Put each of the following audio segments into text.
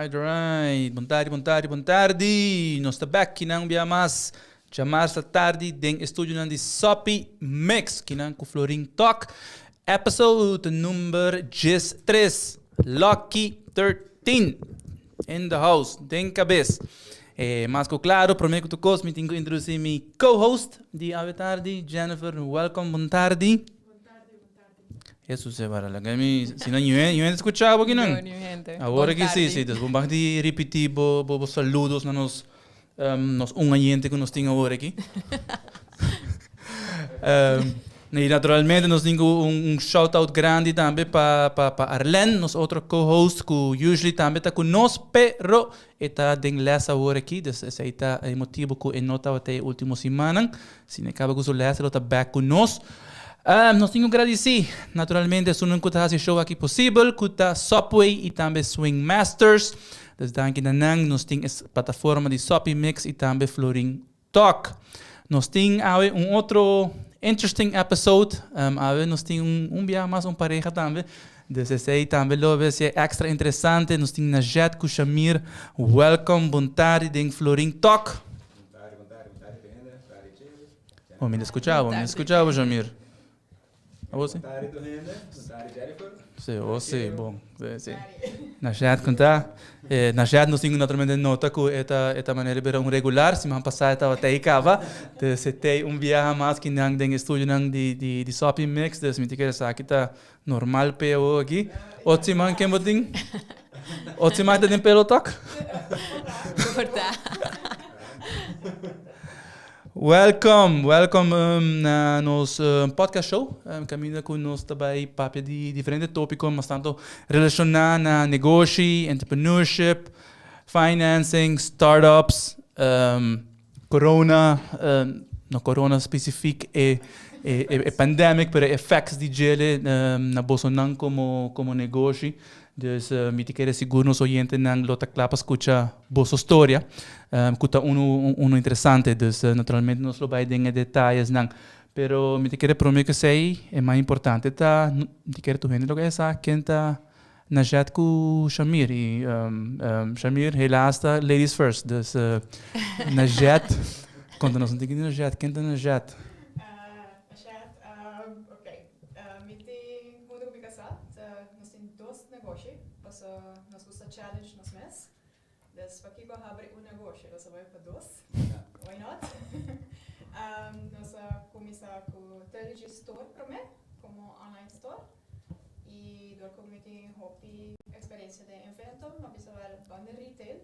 Alright, alright. Bon tardi, bon tardi, bon tardi. Nos ta back kinan un bia mas. Djamarsa tardi den estudionan di Soppy Mix. Kinan ku Florin Talk. Episode number 13. Lucky 13. In the house. Den kabes. Eh, mas ku klaro, promé ku tur kos mi tin ku introdusí mi co-host di awe tardi, Jennifer. Welcome, bon tardi. Jesus e bara laga mi si no niun niun hende skucha bo kinan. No, niun hende. Awor Bon aki si tardi. si dus bo mag di ripití bo bo bo saludos na nos nos un oyente ku nos tin awor aki. I naturalmente nos tin ku un un shout out grandi tambe pa pa pa Arlen, nos otro co-host ku usually tambe ta ku nos pero e ta den les awor aki dus esei ta e motibu ku e no tabata e ultimo simannan. Si ne kaba ku su les e lo ta bek ku nos. Nos tin ku gradisí naturalmente esunnan ku ta hasi e show aki posibel, ku ta Subway i tambe Swing Masters. Dus danki na nan nos tin e plataforma di Soppy Mix i tambe Florin Talk. Nos tin awe un otro interesting episode. Awe nos tin un biaha mas un pareha tambe. Dus esei tambe lo a ser extra interesante. Nos tin Najette ku Shamir. Welcome, bon tardi den Florin Talk. Oh, mi ta skucha bo, mi ta skucha bo, Jamir. Abo si? Si, oh si, bon. Si, si. Najat kon ta? Eh, Najat nos tin naturalmente nota ku e ta, e ta manera bira un regular. Siman pasá e tabata ei kaba. Dus e t'ei un biaha mas kinan den e studionan di, di, di Soppy Mix. Dus mi ta kere sa ki ta normal p'e awor aki. Otro siman ken bo tin? Otro siman ta den Pelo Talk? Por ta. Welcome, welcome um, na nos um, podcast show. Um, caminda cu nos ta bay papia di diferente tópico, mas tanto relacioná na negoshi, entrepreneurship, financing, startups, um, corona, um, no corona specifiek e, e, e, e pandemic, pero e effects di djele um, na bosonan como, como negoshi. Dus uh, mi te kere sigur nos oyentenan lo ta kla pa skucha boso storia, um, ku ta unu, unu interesante. Dus uh, naturalmente nos lo bai den e detayesnan. Pero mi te kere prome ku esei, e mas importante ta, mi te kere tur hende lo ke sa ken ta Najat ku Shamir. I um, um, Shamir, helaas ta ladies first. Dus uh, Najat, konta nos un tiki di Najat, ken ta Najat? Najat, um, ok. Uh, mi tin hunto ku mi kasá, nos tin dos negoshi, paso nos gusta challenge nos mes. Dus pakiko habri un negoshi, nos a bai pa dos. Why not? um, nos a kuminsá ku Trilogy Store promé, komo online store. I dor ku mi tin hopi eksperensia den evento, mi a bisa wèl ban den retail,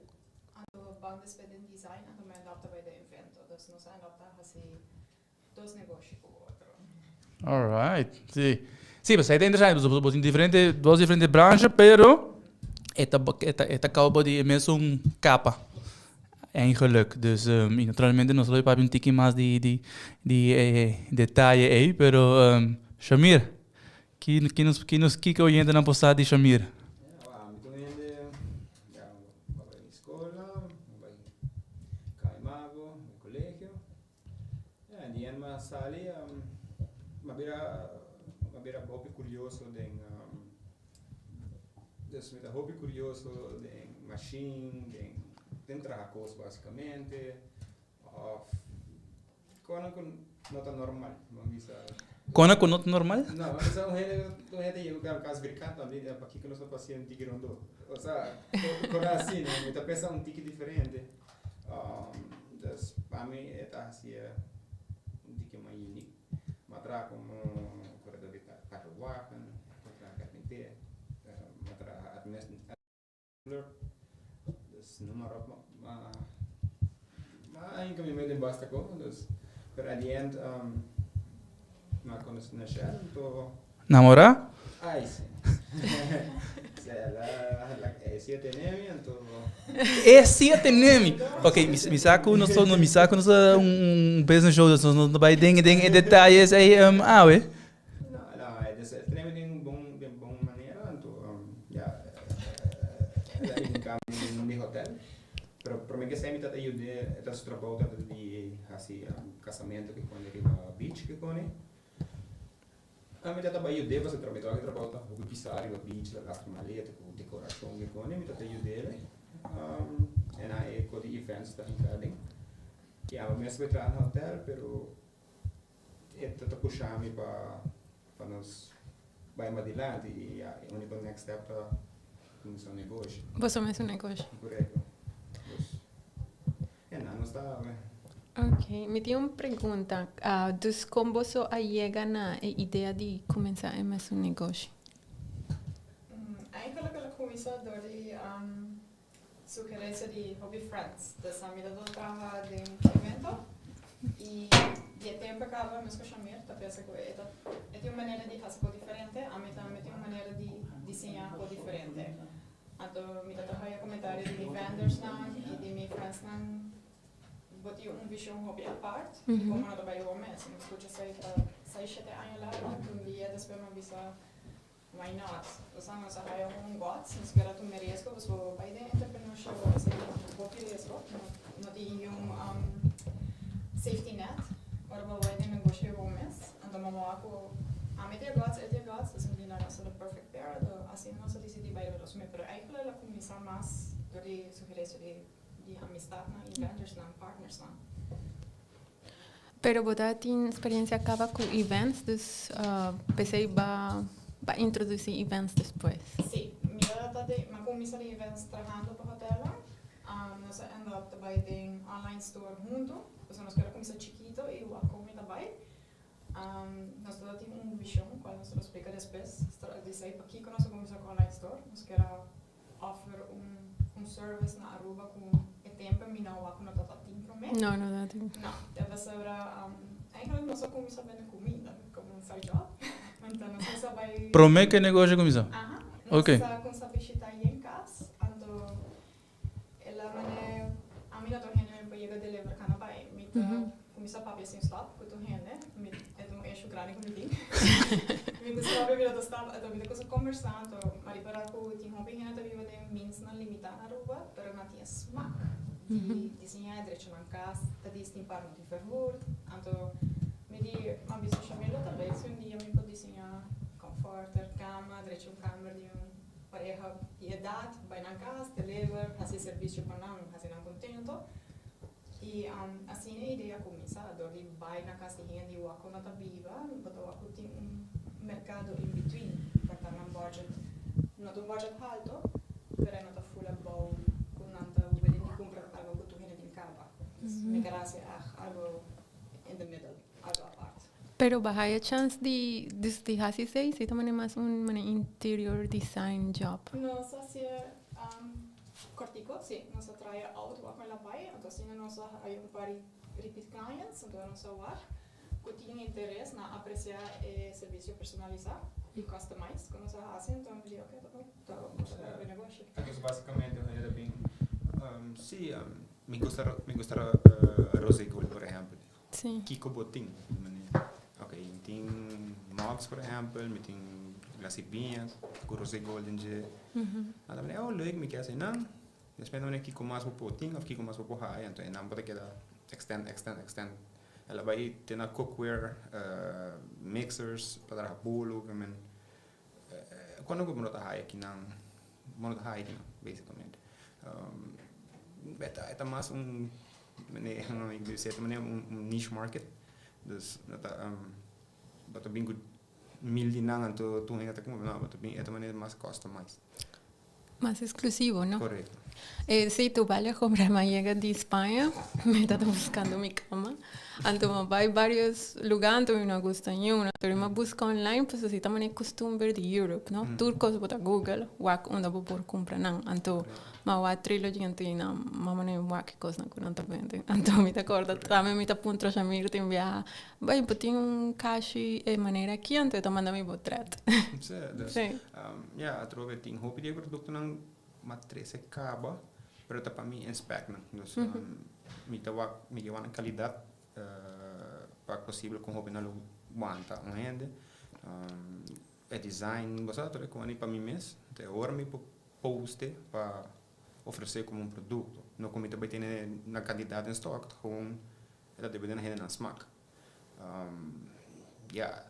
anto ban despues den design, anto mi a end up ta bai den evento. Dus nos a end up ta hasi dos negoshi ku otro. Alright, sí. Sí, pues ta interesante, bo, bo tin diferente, dos diferente branche, pero e ta, e ta, e ta cauba di e mesun capa. Eigenlijk. Dus, um, y naturalmente nos lo papia un tiki mas di, di, di eh, detaye ei, pero um, Shamir, ki, ki nos, ki nos, kiko oyentenan por sa di Shamir? Ja, mi ta un hende, ja, mi bai skola, mi bai Caimabo, mi colegio. Ja, in the end m'a sali, m'a bira, m'a bira hopi curioso den, dus mi ta hopi curioso den machine, den, den traha cos basicamente, of konan cu no ta normal, bo a bisa. Konan cu no ta normal? No, bo a bisa un hende, un hende yega cas birkant tambe, pakiko nos ta pasia un tiki rondó? Osea, konan asina, mi ta pensa un tiki diferente. Dus pa mi e ta hasié un tiki mas unique. Mi a traha komo koredor di karrewagen, mi a traha karpinter, mi a traha administrator, dus noem maar op. Mi a hinka mi mes den basta kos, dus pero at the end mi a konosé Nashel, anto. Namorá? Ay, sí. Sí, la, la, e sí a tene mi, anto... E sí a tene mi! Ok, mi, mi sa ku nos, no, mi sa ku nos ta un business show, dus nos no ta bai den, den e detayes ei, um, awe. No, no, e dus e tene mi den un bon, den bon manera, anto, um, ja, el a hinka mi den un hotel. Pero prome ke esei mi tabata yud'é, e ta su trabou tabata di hasi kasamentu ke kone riba beach ke kone. Mi ta tabata yud'é pasobra mi tabata trabou ta hopi pisá riba beach, ta lastra maleta ku dekorashon ke kone, mi tabata yud'é. En e ko di events ta entrada. Ja, mi mes traha na hotel, pero e ta pusha mi pa nos bay mas dilanti y ja, e unico next step ta cuminsa un negoshi. Bo mes un negoshi. Correcto. Dus, ja, no, nos ta. Ok, mi tin un pregunta. Dus con bo a yega na e idea di cuminsa e mes un negoshi? Eigenlijk el a cuminsa door di sugerencia di hopi friends. Dus ami ta traha den evento y di e tempo caba mi scucha meer ta pensa cu e tin un manera di haci algo diferente, ami tambe tin un manera di diseña algo diferente. Anto mi ta traha comentario di mi vendors nan y di mi friends nan: "Bo tin un vision hopi apart, como no ta bay mes." Mi scucha esey pa 6, 7 aña largo, un dia despues mi bisa: "Why not?" O sea, nos a haya un guts, nos kier tuma riesgo, so bay den entrepreneurship, bo tin hopi riesgo, no tin un safety net, ora bo bay den negoshi bo mes. Anto mi a cu ami tin guts, e tin guts, dus mi di nos the perfect pair, anto asina nos a dicidi bay dos mes, pero eigenlijk el a cuminsa mas door di sugerencia di amistad nan y vendors nan, partners nan. Pero bo tin experiencia caba cu events, dus p'esey b'a introduci events despues. Si, mi ta di, m'a cuminsa den events trahando pa hotel. Nos a end up bay den online store hunto. So nos kier cuminsa chikito y wak con ta bay. Nos tin un vision, cual nos lo splica despues. Di pakico nos a cuminsa cu online store. Nos kier offer un service na Aruba cu e tempo mi no wak no tata tin prome. No, no, no tin. No, debe ser eigenlijk nos a cuminsa bende cuminda como un side job. Anto nos a bay Prome cu e negoshi cuminsa? Aha. Nos a cuminsa bishita den cas, anto el a mane ami no ta hende pa yega deliver cana bay. Mi ta cuminsa papia sin stop cu tur hende. Mi e un issue grandi cu mi tin. Mi ta stop, mi no ta stop, anto mi ta cuminsa conversa, anto m'a ripara cu tin hopi hende ta biba den means nan limita na Aruba, pero nan tin smaak di diseña drecha nan cas, ta di par no tin verhuur. Anto mi di, m'a bisa Shamila, talbes si un dia mi por diseña comforter, cama, drecha un kamer di un pareha di edad, bay nan cas, deliver, haci servicio pa nan, haci nan contento. Y asina e idea a cuminsa, door di bay na cas di hende y wak con nan ta biba, bo ta wak cu tin un mercado in between, pa ta nan budget, no ta un budget halto, pero no ta full abou cu nan ta willing di cumpra algo cu tur hende tin caba. Dus mi kier haci algo in the middle, algo apart. Pero b'a haya chance di haci esey, si tambe mas un mane interior design job? Nos a haci cortico, si, nos a try out wak el a bay, anto asina nos a haya un par di repeat clients, anto nos a wak cu tin interes na aprecia e servicio personalisa y customized cu nos a haci, anto mi di: "Ok, ta bon, ta ta negoshi." Anto, basicamente, era bin, si, mi gusta rosé gold, por ehempel. Kico bo tin? Ok, mi tin mugs, por ehempel, mi tin glas di biña cu rosé gold den dje. Anto mi: "Oh, leuk, mi kier haci nan." Despues mi: "Kico mas bo tin of kico mas bo por haya?" Anto nan bo ta keda extend, extend, extend. El a bay te na cookware, mixers, pa traha bolo, ke men. Cuando cu bo no ta haya akinan, bo no ta haya akinan, basicamente. E ta mas un, manera un niche market. Dus no ta bo ta bin cu mil di nan, anto tur hende ta cumpra, no, bo ta bin e ta manera mas customized. Mas exclusivo, no? Correcto. Si, tur bale compra, m'a yega di Spaña, mi tabata buscando mi cama. Anto m'a bay varios lugar, anto mi no gusta ninguno. Anto mi a busca online, pues asina ta manera costumber di Europe, no? Tur cos bo ta Google, wak unda bo por cumpra nan. Anto m'a wak Trilogy, anto y nan m'a manera wak e cosnan cu nan ta bende. Anto mi ta corda tambe mi ta puntra Shamir tin biaha: "Bay, bo tin un cashi e manera aki?" Anto e ta manda mi portret. Si, dus, ja, atrobe tin hopi di e productonan m'a trece caba, pero ta pa mi inspect nan. Dus mi ta wak, mi ke wak na calidad pa posibel con hopi nan lo wanta un hende. E design, bo sa, tur e cos pa mi mes. Te ora mi por post e pa ofrece como un producto. No cu mi ta bay tene na cantidad den stock, gewoon e ta depende na hende nan smaak. Ja,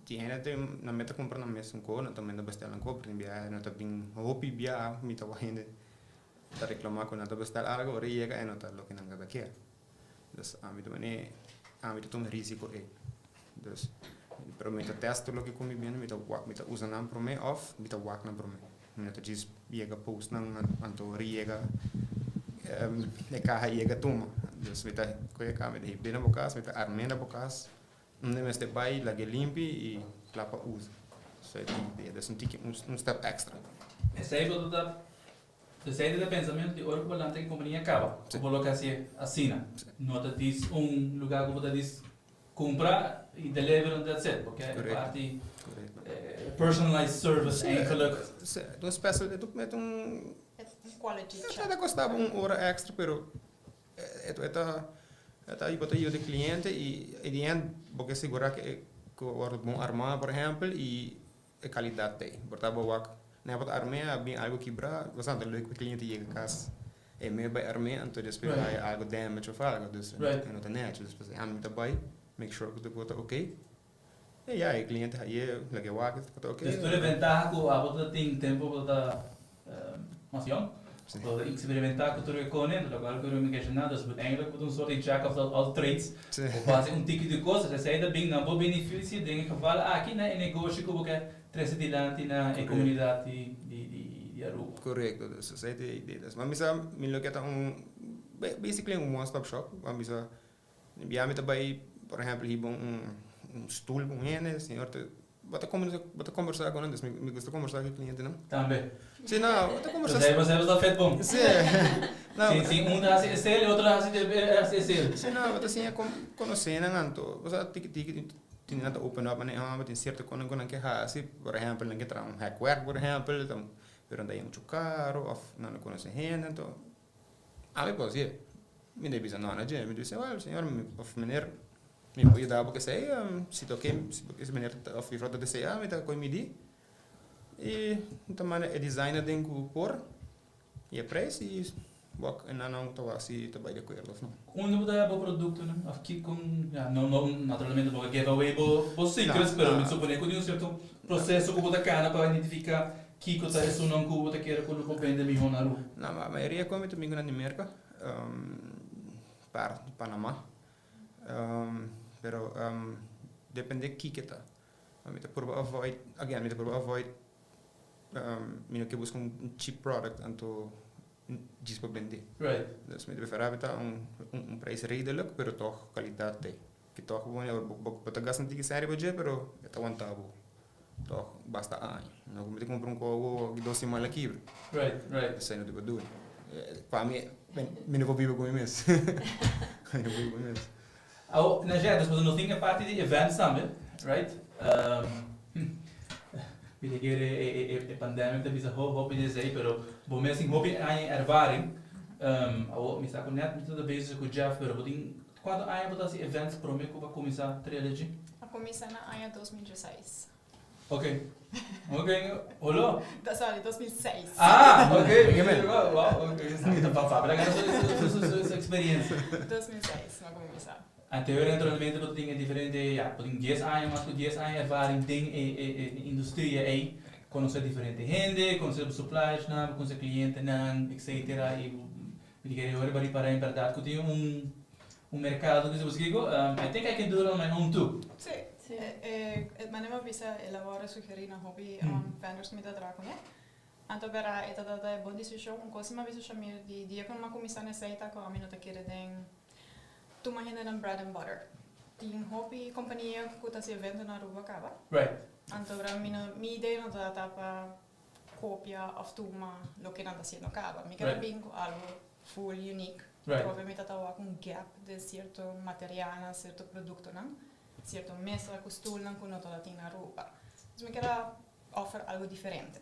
tin hende tin nan mes ta cumpra nan mes un cos, nan tambe ta bestel nan cos, pero tin biaha nan ta bin hopi biaha mi ta wak hende. Ta reclama cu nan ta bestel algo, ora yega e no ta loke nan ta kier. Dus ami ta mane, ami ta tuma risico ey. Dus, pero mi ta test tur loke cu mi bende, mi ta wak, mi ta usa nan prome of mi ta wak nan prome. Mi no ta djis yega post nan anto ora yega e caha yega tuma. Dus mi ta coge e caha mi ta hib'e na bo cas, mi ta arm'e na bo cas, unda mester bay lag'e limpi y cla pa usa. So e ta un tiki un step extra. Esey bo ta Esei ta e pensamentu di ora ku bo lanta e kompania kaba, ku bo lo ke hasié asina. No ta dis un lugá ku bo ta dis kumpra i deliver and that's it. Bo ke e parti personalized service eigenlijk. Sí, e un special, e ta un Quality check. E ta kosta bo un ora extra pero e ta e ta bo ta yuda e kliente i in the end bo ke sigurá ku a wòrdu bon armá por ehèmpel i E calidad ta ey. Por ta bo wak na bo ta armea a bin algo kibra, bastante leuk pa e cliente yega cas e me bay armea anto despues haya algo damage of algo, dus e no ta nechi. Dus p'esey ami ta bay make sure cu tur cos ta ok y ya e cliente haye lag'e wak y tur cos ta ok. Dus tur e ventaha cu abo ta tin tempo bo ta mas yong, bo ta experimenta cu tur e cone, locual cu mi ke shona, dus uiteindelijk bo ta un soort di jack of all trades, bo por haci un tiki di cos, esey ta bin na bo beneficio den e geval aki na e negoshi cu bo ke trece dilanti na e comunidad di Aruba. Corecto, dus esey ta e idea. Dus mi a bisa mi lo ke ta un basically un one stop shop, mi a bisa bia mi ta bay por ehempel hiba un stoel pa un hende, señor ta Bo ta kombersa, bo ta kombersa ku nan, dus mi mi gusta kombersa ku e klientenan. Tambe. Si, no, bo ta kombersa. Dus bo ta vet bon. Si. No. Si, si un ta hasi esel, e otro ta hasi hasi esel. Si, no, bo ta siña konosé nan anto. Bo sa tiki tiki tin nan ta open up manera hòmber tin sierto kosnan ku nan ke hasi. Por ehèmpel nan ke traha un hèkwèrk por ehèmpel, pero nan ta muchu karo òf nan no konosé hende anto Ami por hasié. Mi ta bisa no na dje. Mi ta bisa, well, señor of meneer, mi por yuda bo kesei, si ta oké, si meneer of juffrouw ta deseá, mi ta kohe midí i mi ta manda e designer den ku por i e prijs i wak e nan nan ta wak si ta bai di akuerdo of no. Unda bo ta haya bo produktonan? Of kiko, ya, no, no, naturalmente bo ka give away bo bo secrets, pero mi suponé ku tin un sierto proseso ku bo ta kana pa identifiká Kiko ta esunnan ku bo ta kere ku lo por bende mihó na Aruba? Na mayoria ku mi ta bin ku nan di Merka, par di Panama. Pero depende kiko ta. Mi ta purba avoid, again mi ta purba avoid, mi no ke buska un cheap product anto djis pa bende. Dus mi ta prefera ta un prijs redelijk pero tog kalidat t'ei. Ki tog bo ta gasta un tiki sèn riba dje pero e ta wanta bo. Toch basta aña. No ku mi ta kumpra un kogo aki dos siman la kibra. Right, right. Esei no ta por dura. Pa mi, mi no por biba ku mi mes. Mi no por biba ku mi mes. Awo, Najette, despues nos tin e parti di events tambe, right? Mi ta kere e pandemic ta bisa hopi di esei, pero bo mes tin hopi aña ervaring. Awo, mi sa ku net mi ta bezig ku Jeff, pero bo tin Kuantu aña bo ta hasi events prome ku bo a kuminsá Trilogy? A kuminsá na aña 2016. Ok. Ok, holo? Sorry, 2006. Ah, ok. Wow, ok. Esaki ta pa Fabiola gana su experiencia. 2006 mi a kuminsá. Anto naturalmente bo ta tin e diferente, ya, bo tin dies aña, mas ku dies aña ervaring den e industria ei. Konosé diferente hende, konosé bo suppliersnan, bo konosé klientenan, etcetera, i Mi ta kere hoor riba ripará en bèrdat ku tin un un merkado ku si kiko, I think I can do it on my own too. Sí, e manera mi a bisa el a wòrdu sugerí na hopi vendors ku mi ta traha kuné. Anto bèrdat e ta dada e bon desishon. Un kos ku mi a bisa Shamir di dia ku mi a kuminsá na esei ta ku ami no ta kere den tuma hendenan bread and butter. Tin hopi kompania ku ta hasi evento na Aruba kaba. Anto bèrdat mi no mi idea no ta ta pa copia of tuma loke nan ta haciendo caba. Mi kere bin cu algo full unique. Probe mi ta tawa cu un gap den cierto materialnan, cierto productonan, cierto mesa cu stoelnan cu no tabata tin na Aruba. Dus mi kere offer algo diferente.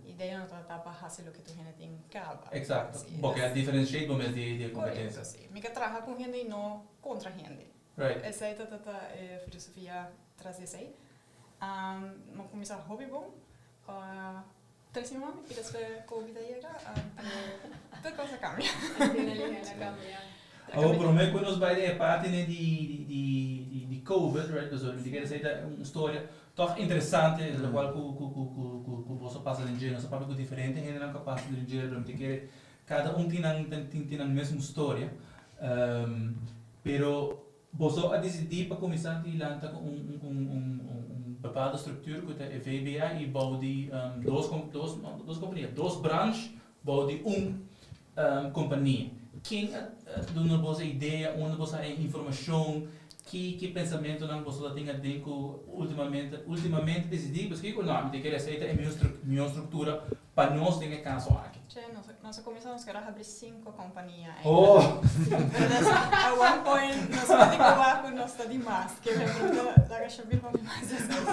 Idea no tabata pa haci loke tur hende tin caba. Exacto. Bo ke differentiate bo mes di e competencia. Correcto, si. Mi ke traha cu hende y no contra hende. Esey tabata e filosofia tras di esey. Mi a cuminsa hopi bon. Pa tres siman y despues covid a yega anto tur cos a cambia. A cambia. Awor prome cu nos bay den e parti ne di di di covid right pasobra mi ta kere esey ta un storia toch interesante locual cu cu cu cu boso a pasa den dje nos a papia cu diferente hendenan cu a pasa den dje pero mi ta kere. Kada un tin nan tin tin nan mesun storia. Pero boso a disidí pa kuminsá di lanta ku un un un un bepaalde struktuur ku ta e VBA i bou di dos dos dos kompania, dos branch bou di un kompania. Ken a duna boso e idea, unda boso a haña e informashon, ki ki pensamentunan boso ta tin aden ku ultimamente ultimamente disidí paske ku no mi ta kere esei ta e mihó struktura pa nos den e kaso aki. Che, nos nos a kuminsá nos kere habri sinku kompania Oh! Pero nos at one point nos a di ku ku nos ta di mas, ke mi a pregunta laga Shabir pa mi mas despues.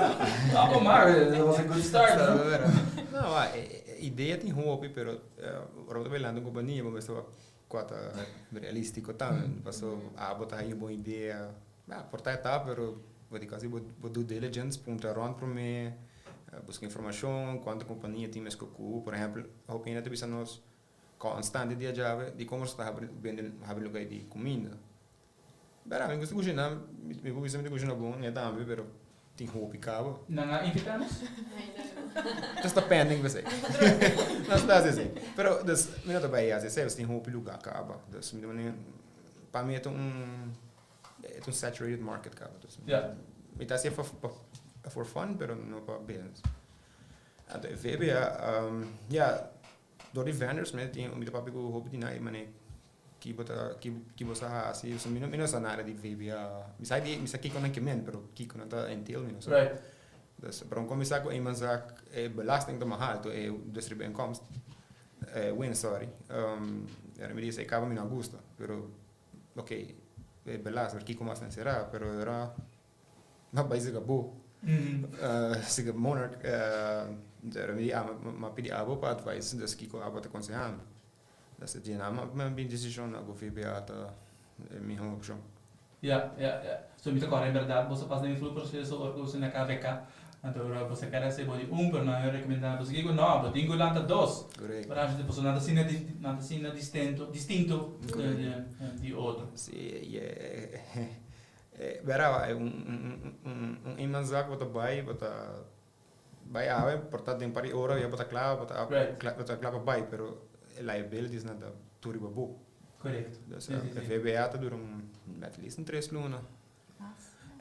No, maar it was a good start, no? No, e idea tin hopi, pero ora bo ta bailando un kompania bo mester wak kua ta realístiko tambe. Paso abo ta haña un bon idea, por ta e ta, pero bo tin ku hasi bo due diligence, puntra rònt promé. Buska informashon, kuantu kompania tin meskos ku, por ehèmpel, hopi hende ta bisa nos konstante dia djawe di komo nos ta habri bende habri lugar di kuminda. Bera, mi gusta kushiná, mi por bisa mi ta kushina bon, mi tambe, pero tin hopi kaba. Nan a invitá nos? Nos ta pending pa esei. Nos ta hasi esei. Pero, dus, mi no ta bai hasi esei, pasobra tin hopi lugar kaba. Dus, mi ta manera, pa mi e ta un. E ta un saturated market kaba. Dus mi ta hasié for fun, pero no pa business. Anto e VBA, ya, dor di vendors mi tin, mi ta papia ku hopi di nan e manera ki bo ta, ki bo sa hasi. So mi no sa nada di VBA. Mi sa di, mi sa kiko nan ke men, pero kiko nan ta entail mi no sa. Dus, pero kuminsá ku eenmanszaak e belasting ta mas haltu, e distribuienkomst, e winst, sorry. Mi di esei kaba mi no a gusta, pero Ok, e belasting, kiko mas ta enserá, pero era m'a bai siga bo, siga Monarch, pero mi di ah, m'a pidi abo pa advice, dus kiko abo ta konsehá mi. Dus e dje nan m'a bin desishon ku VBA ta e mihó opshon. Ya, ya, ya. So mi ta kòrda en bèrdat boso pas den e full proseso ora ku boso na KVK. Anto ora bo sa kere hasi bo di un pero nan a rekomendá bo kiko no bo tin ku lanta dos. Correcto. Pero antes pasobra nan ta asina nan ta asina distento distinto di otro. Si y e bera un un eenmanszaak bo ta bai bo ta bai awe por ta den un par di ora ya bo ta kla bo ta bo ta kla pa bai pero e liabilities nan ta tur riba bo. Correcto. Dus e VBA ta dura un at least un tres luna.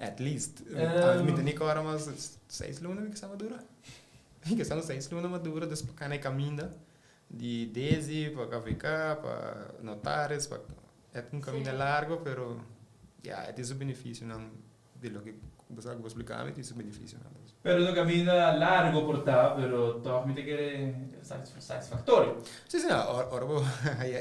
At least. Mi ta ni kòrda mas seis luna mi kisa dura. Mi kisa seis luna mas dura dus pa kana e kaminda di Desi pa KVK pa notaris pa e ta un kaminda largo pero ya e tin su benefisionan di loke bo sa ku bo splika mi tin su benefisionan. Pero un kaminda largo por ta pero tòg mi ta kere satisfaktorio. Si si no ora bo haya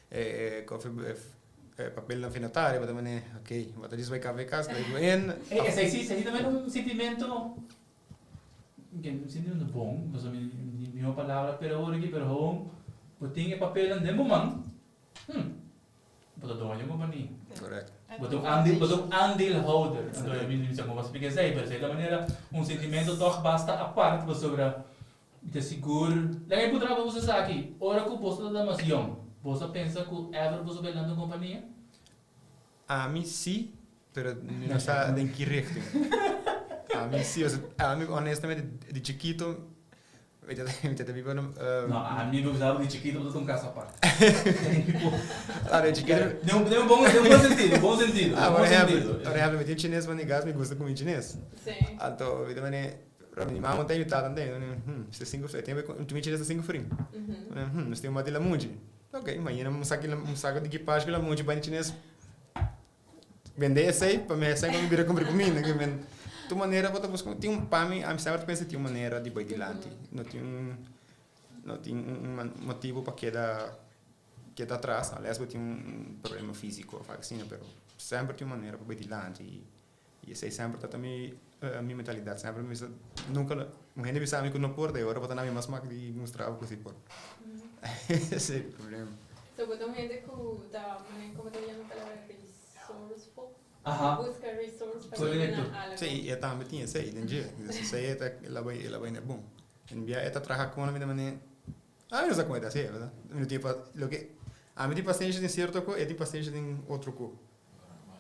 e koffie E papelnan fi notario, bo ta mane, ok, bo ta djis bai KVK, bai ku en. Ey, esei si, esei tambe ta un sintimento, un sintimento bon, pasobra mi no tin mihó palabra pero awor aki, pero hon, bo tin e papelnan den bo man, hm, bo ta doño di un kompania. Correcto. Bo ta un aandeel, bo ta un aandeelhouder. Anto mi no sa kon bo a splika esei, pero esei ta manera un sintimento tòg basta apart pasobra Mi ta sigur. Laga mi puntra bo boso esaki, ora ku boso ta mas yong, boso a pensa ku ever boso bai lanta un kompania? Ami si, pero mi no sa den ki richting. Ami si, osea, ami honestamente di chikito mi ta mi ta biba na. No, ami bo bisa di chikito bo ta un kas apart. Ah, di chikito. Den un den un bon den un bon sentido, bon sentido. Ah, por ehempel, por ehempel mi tin chines pa mi gas, mi gusta kumi chines. Anto mi ta mane. Pero mi mama ta invitá tante, hmm, este cinco, e tempo cu mi chile 5 florin. Hmm, este un bati lamunchi. Ok, mañana un saki un saco di kipash cu lamunchi bai chines. Bende esey pa mi esey pa mi bira cumpra cuminda. Ke men tu manera bo ta busca tin un pa mi ami semper ta pensa tin un manera di bai dilanti. No tin un no tin un motibo pa keda keda atras, unless bo tin un problema fisico of algo asina, pero semper tin un manera pa bai dilanti. Y esey semper ta ta mi mi mentalidad. Semper mi bisa nunca un hende bisa mi cu no por ta y ora bo ta na mi mas mak di mustra bo cu si por. Esey ta e problema. So bo ta un hende cu ta mane como ta yama e palabra resourceful? Aha. Busca resource pa yega na algo. Si, y e tambe tin esey den dje. Entonces esey e ta el a bay el a bay na bon. En bia e ta traha con mi ta mane ami no sa con e ta haci'e verdad. Mi no tin loke ami tin pasenshi den cierto co e tin pasenshi den otro co.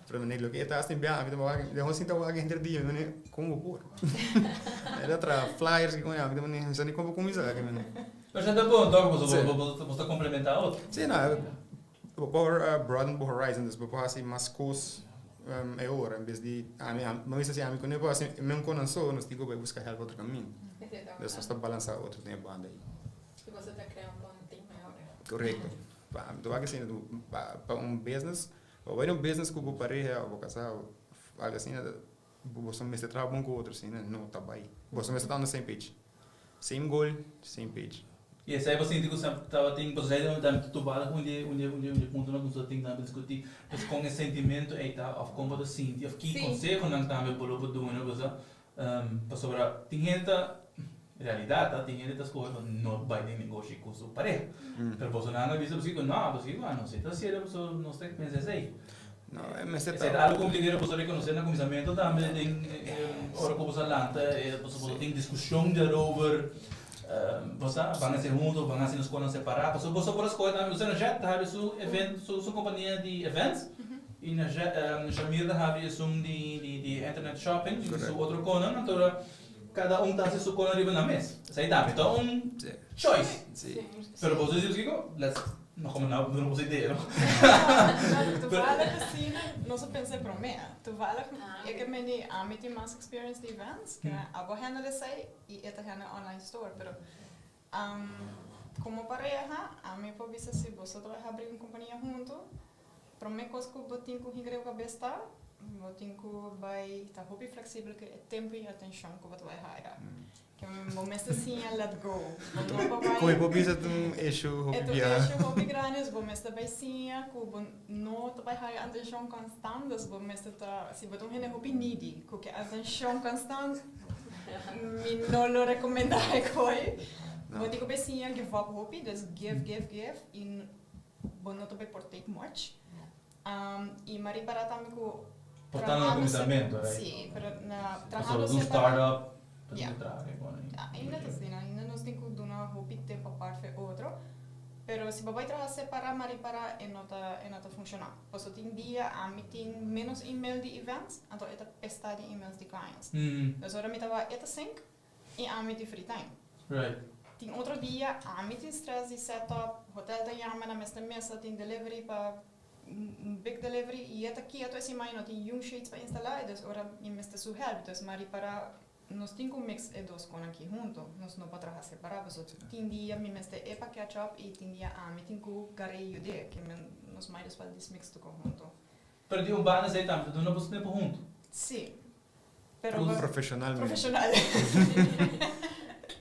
Pero mi loke e ta hasi bia, mi ta wak, mi ta sinta wak henter dia, mi ta kon bo por? E ta traha flyers ki kon ya, mi ta mi sa ni kon bo kuminsá ki mi. Pero esei ta bon tok, pasobra bo bo ta komplementá otro. Sí, no, bo por broaden bo horizon, dus bo por hasi mas kos e ora en bes di ami, mi a bisa si ami ku no por hasi e mes konan so, nos tin ku bai buska help otro kaminda. Dus nos ta balansá otro den e banda ei. I boso ta krea un bon team e ora. Korekto. Pa mi ta wak asina pa un business. Bo bai na un business ku bo pareha o bo kasá o algu asina, boso mester traha bon ku otro, asina no ta bai. Boso mester ta on the same page. Same goal, same page. I esei bo sinti ku semper tabatin, pasobra esei tambe ta toballig un di un di un di un di puntonan ku nos ta tin tambe diskutí, pues kon e sentimentu ei ta òf kon bo ta sinti òf ki konsehonan tambe bo lo por duna bo sa, Pasobra tin hende ta, realidad ta, tin hende ta scoge pa no bay den negoshi cu su pareha. Pero bosonan a bisa pasobra no, pasobra nos si ta haciendo pasobra nos ta pensa esey. No, e mester ta. Esey ta algo complicado boso reconoce na cuminsamentu tambe den ora cu boso a lanta, boso tin discusion daarover, bo sa, ban haci hunto, ban haci nos cosnan separa, pasobra boso por a scoge tambe, boso na ta habi su event, su compania di events. I na Shamir ta habri esun di internet shopping i su otro konan, anto ora kada un ta hasi su konan riba nan mes. Esei tambe ta un choice. Pero boso di kiko? Let's no komo no duna boso idea no. Toevallig asina nos a pensa e prome. Toevallig e ke meni ami tin mas experience di events ke abo handle esei i e ta handle online store pero Komo pareha, ami por bisa si boso ta bai habri un kompania huntu, promé kos ku bo tin ku hinka den bo kabes ta, bo tin ku bai ta hopi fleksibel ku e tempu i atenshon ku bo ta bai haya. Ke bo mester siña let go. Bo no por bai. Koe bo bisa ta un issue hopi bia. E ta un issue hopi grandi, dus bo mester bai siña ku bo no ta bai haya atenshon konstant, dus bo mester ta, si bo ta un hende hopi needy ku ke atenshon konstant, Mi no lo recomenda e koe. Bo tin ku bay siña give up hopi, dus give, give, give y bo no ta bay por take much. Y mi a ripara tambe ku Por ta na kuminsamentu, right? Si, pero na trahando separa. Un startup, ta tin ku traha e koe. Ainda ta asina, ainda nos tin ku duna hopi tempu apart for e otro. Pero si bo bay traha separa, mi a ripara e no ta, e no ta funciona. Paso tin dia ami tin menos email di events, anto e ta pesta di emails di clients. Dus ora mi ta wak e ta sink y ami tin free time. Tin otro dia ami tin stress di set up, hotel ta yama nan mester mesa, tin delivery pa un big delivery y e ta kieto esei mai no tin yung shades pa instala y dus ora mi mester su help. Dus mi a ripara Nos tin cu mix e dos con aki hunto, nos no por traha separa pasobra tin dia mi mester e pa catch up y tin dia ami tin cu gar'e y yud'e, ke men nos might as well dis mix tuco hunto. Pero di un banda esey tambe ta duna boso tempo hunto. Si, pero bo. Profesionalmente. Profesional.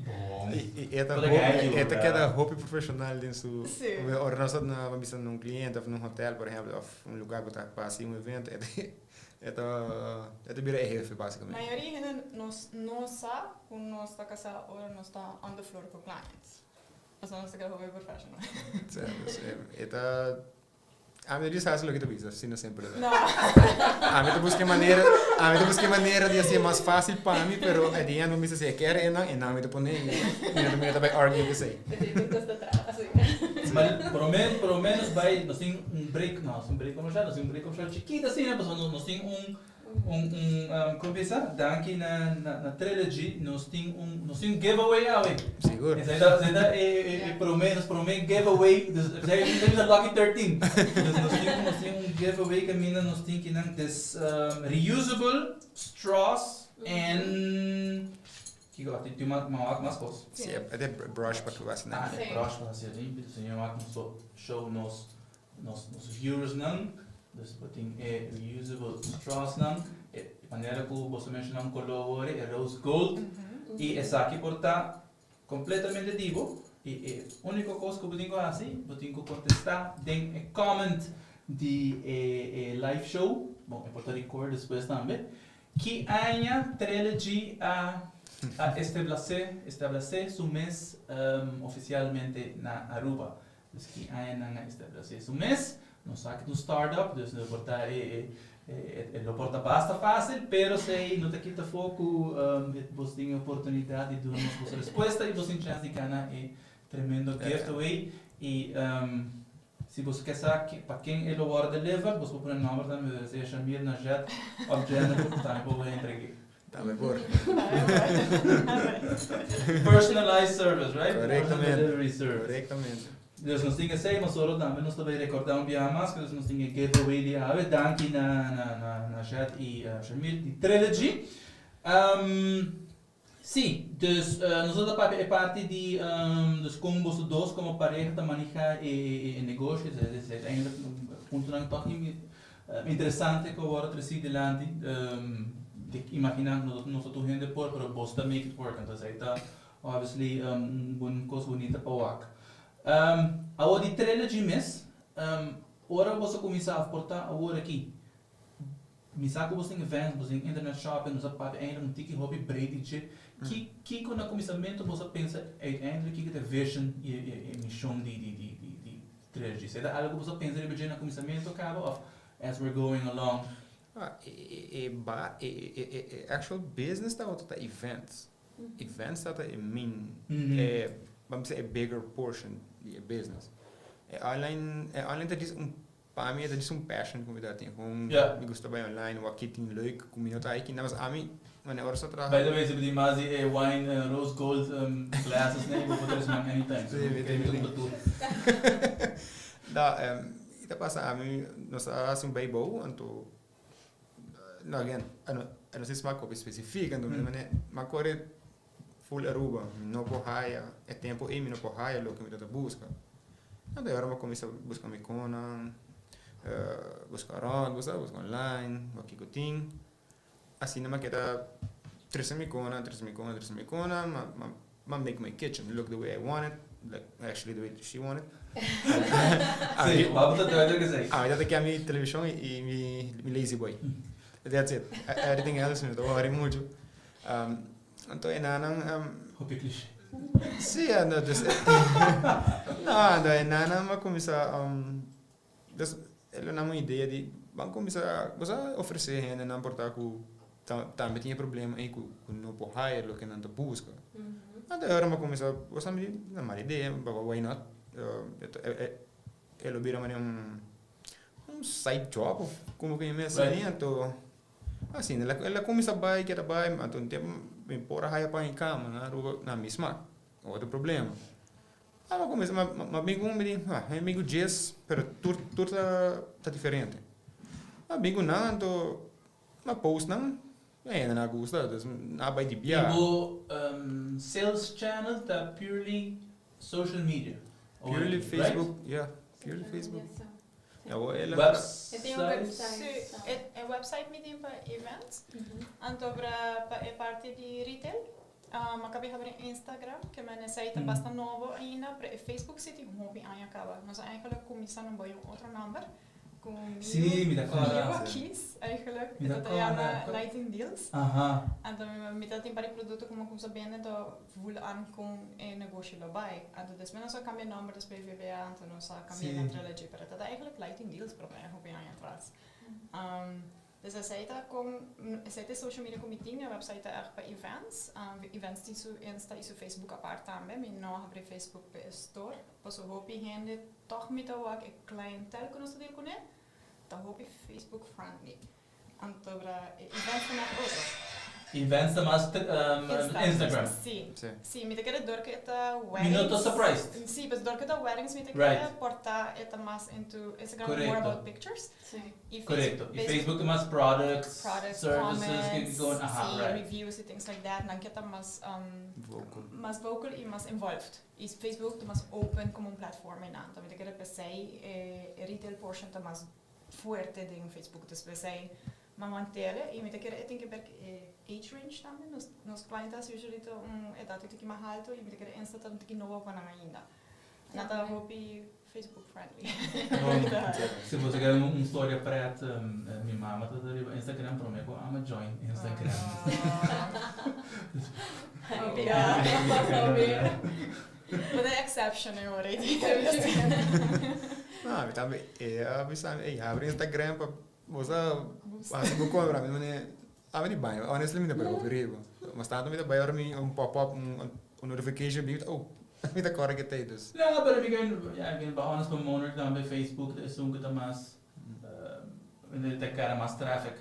Bon. Y e ta Por hopi, e ta keda hopi profesional den su, Si. ora nos ta na, ban bisa na un cliente of na un hotel por ehempel of un lugar cu ta pa haci un evento e ta. E ta e ta bira e hefe basikamente. Mayoria hende nos no sa ku nos ta kasá ora nos ta on the floor ku clients. Pasobra nos ta keda hopi professional. Sí, dus e ta ami ta disa hasi loke ta bisa, asina semper ta. No. Ami ta buska e manera, ami ta buska e manera di hasié mas fásil pa mi, pero at the end bo bisa si e kere enan, enan mi ta pone i mi no ta mi no ta bai argue ku esei. Esei tur kos ta traha asina. Ma por lo menos, por lo menos bai nos tin un break, no, nos tin un break comercial, nos tin un break comercial chikito asina, pasobra nos nos tin un un un como bisa, danki na na na Trilogy nos tin un nos tin un giveaway awe. Sigur. Esei ta esei ta e e e prome nos prome giveaway, dus esei esei bisa lucky 13. Dus nos tin nos tin un giveaway kaminda nos tin kinan des reusable straws en Kiko a tin mas wak mas kos. Si e e brush pa ku hasi Ah e brush pa hasi limpi dus señor wak nos por show nos nos nos viewers nan dus bo tin e reusable straws nan e manera ku boso menshona un kolor wori e rose gold i esaki por ta kompletamente di bo i e uniko kos ku bo tin ku hasi bo tin ku kontesta den e comment di e e live show bon e por ta record despues tambe Ki aña Trelegy a a esteblase establese su mes oficialmente na Aruba? Dus ki aña nan a establese su mes? Nos sa ki ta un start-up, dus no por ta e e lo por ta basta facil, pero esey no ta kita afo cu bos tin e oportunidad di duna nos bos respuesta y bos tin chance di gana e tremendo giveaway y. Si boso ke sa pa ken e lo wòrdu delivered, boso por pone nòmber tambe, sea Shamir, Najet òf Jennifer, tambe por wòrdu entreg'é. Tambe por. Personalized service, right? Correctamente. Delivery service. Correctamente. Dus nos tin esei, nosotros tambe nos ta bay recorda un biaha mas cu nos tin e giveaway di awe. Danki na na na Najet y Shamir di Trilogy. Si, dus nos ta papia e parti di dus con boso dos como pareha ta maneha e e negoshi, es eigenlijk puntonan toch interesante cu a worde treci dilanti. Di imagina nos ta tur hende por, pero boso ta make it work, entonces ey ta obviously un bon cos bunita pa wak. Awor di Trilogy mes, ora boso cuminsa of por ta awor aki, Mi sa ku bo tin events, bo tin internet shopping, nos a papia eindelijk un tiki hopi breed di dje. Ki kiko na kuminsamentu bo sa pensa uiteindelijk kiko ta e vision i e mishon di di di di di Trilogy? Esei ta algu ku bo sa pensa riba dje na kuminsamentu kaba òf as we're going along? Ah, e e e ba e e e e actual business tabata ta events. Events tabata e main e ban bisa e bigger portion di e business. E online e online ta djis un Pa ami e ta djis un passion ku mi ta tin. Kon mi gusta bai online, wak ki tin leuk ku mi no ta aki. Nada mas ami wanneer ora sa traha. By the way, si bo tin mas di e wine rose gold glasses nei, bo por trese nan anytime. Si, mi tin, mi tin. No, e ta pasa ami nos a hasi un bijbouw, anto no again, a no si smak hopi specifiek, anto mi ta manera, mi a kore Full Aruba, mi no por haya, e tempo ei mi no por haya loke mi ta buska. Anto e ora mi a kuminsá buska mi konan, buska rònt, buska buska online, wak kiko tin. Asina mi a keda trese mi konan, trese mi konan, trese mi konan, ma ma ma make my kitchen look the way I want it, like actually the way she want it. Sí, bo ta duidelijk esei. Ami ta keda mi televishon i mi lazy boy. That's it. Everything else mi no ta worry muchu. Anto e nanan. Hopi cliché. Sí, anto dus. No, anto e nanan a kuminsá dus e lo nan un idea di ban kuminsá bo sa ofresé hendenan por ta ku tambe tin e problema ei ku no por haya loke nan ta buska. Anto e ora mi a kuminsá bo sa mi di no mala idea why not e lo bira manera un side job of komo ku mi mester anto. Asina el a el a kuminsá bai keda bai anto un tempu mi por a haya pan i kama na Aruba na mi smak otro problema. A mi a kuminsá mi a bin ku un mi di ha mi bin ku djes pero tur tur ta ta diferente. Mi a bin ku nan anto mi a post nan e hende nan a gusta dus nan a bai di bia. I bo sales channel ta purely social media? Purely Facebook ya purely Facebook. Website. Sí, e website mi tin pa events. Anto pa e parti di retail, mi a kabi habri Instagram, ke men esei ta basta nobo ainda, pero e Facebook sí tin hopi aña kaba. Nos a eigenlijk kuminsá no bai un otro nòmber ku mi Sí, mi ta kòrda. yu a kis eigenlijk. Mi ta E ta yama kòrda. Lighting Deals. Aha. Anto mi ta tin par di produkto ku mi a kuminsá bende, anto voel aan kon e negoshi lo bai. Anto despues nos a kambia nòmber despues VBA, anto nos a kambia na Trilogy, pero ta eigenlijk Lighting Deals promé hopi aña atras. Dus esei ta kon, esei ta e social media ku mi tin, e website ta ègt pa events. Events tin su Insta i su Facebook apart tambe, mi no a habri Facebook pa e store, pasobra hopi hende tòg mi ta wak e clientèl ku nos ta deal kuné ta hopi Facebook friendly. Anto bra e events ta mas otro. Events ta mas Instagram. Si. Si, mi ta kere dor ku e ta weddings. Mi no ta surprised. Si, pues dor ku e ta weddings mi ta kere por ta e ta mas into Instagram more about pictures. Si. Korekto. I Facebook ta mas products, services, comments, si, reviews i things like that. Nan ke ta mas Vocal. Mas vocal i mas involved. I Facebook ta mas open komo un platform einan. Anto mi ta kere p'esei e retail portion ta mas fuerte den Facebook dus p'esei mi a mantere y mi ta kere e tin ke ber e age range tambe nos nos clientas usually ta un edad un tiki mas alto y mi ta kere Insta ta un tiki nobo pa nan ainda nan ta hopi Facebook friendly. Si bo ta kere un storia pret mi mama ta riba Instagram prome ku amo join Instagram. Bo ta e exception e ora ei. No, mi tambe e a bisa mi, ey, habri Instagram pa bo sa hasi bo compra. Mi mane, ami di baño, honestly mi ta bai hopi riba. Mas tanto mi ta bai ora mi un pop up, un notification bin, mi ta oh. Mi ta kòrda ke ta ei dus. No, pero mi ken, ya, mi ken pa honest pa Monarch tambe Facebook ta esun ku ta mas, uh, ta kara mas traffic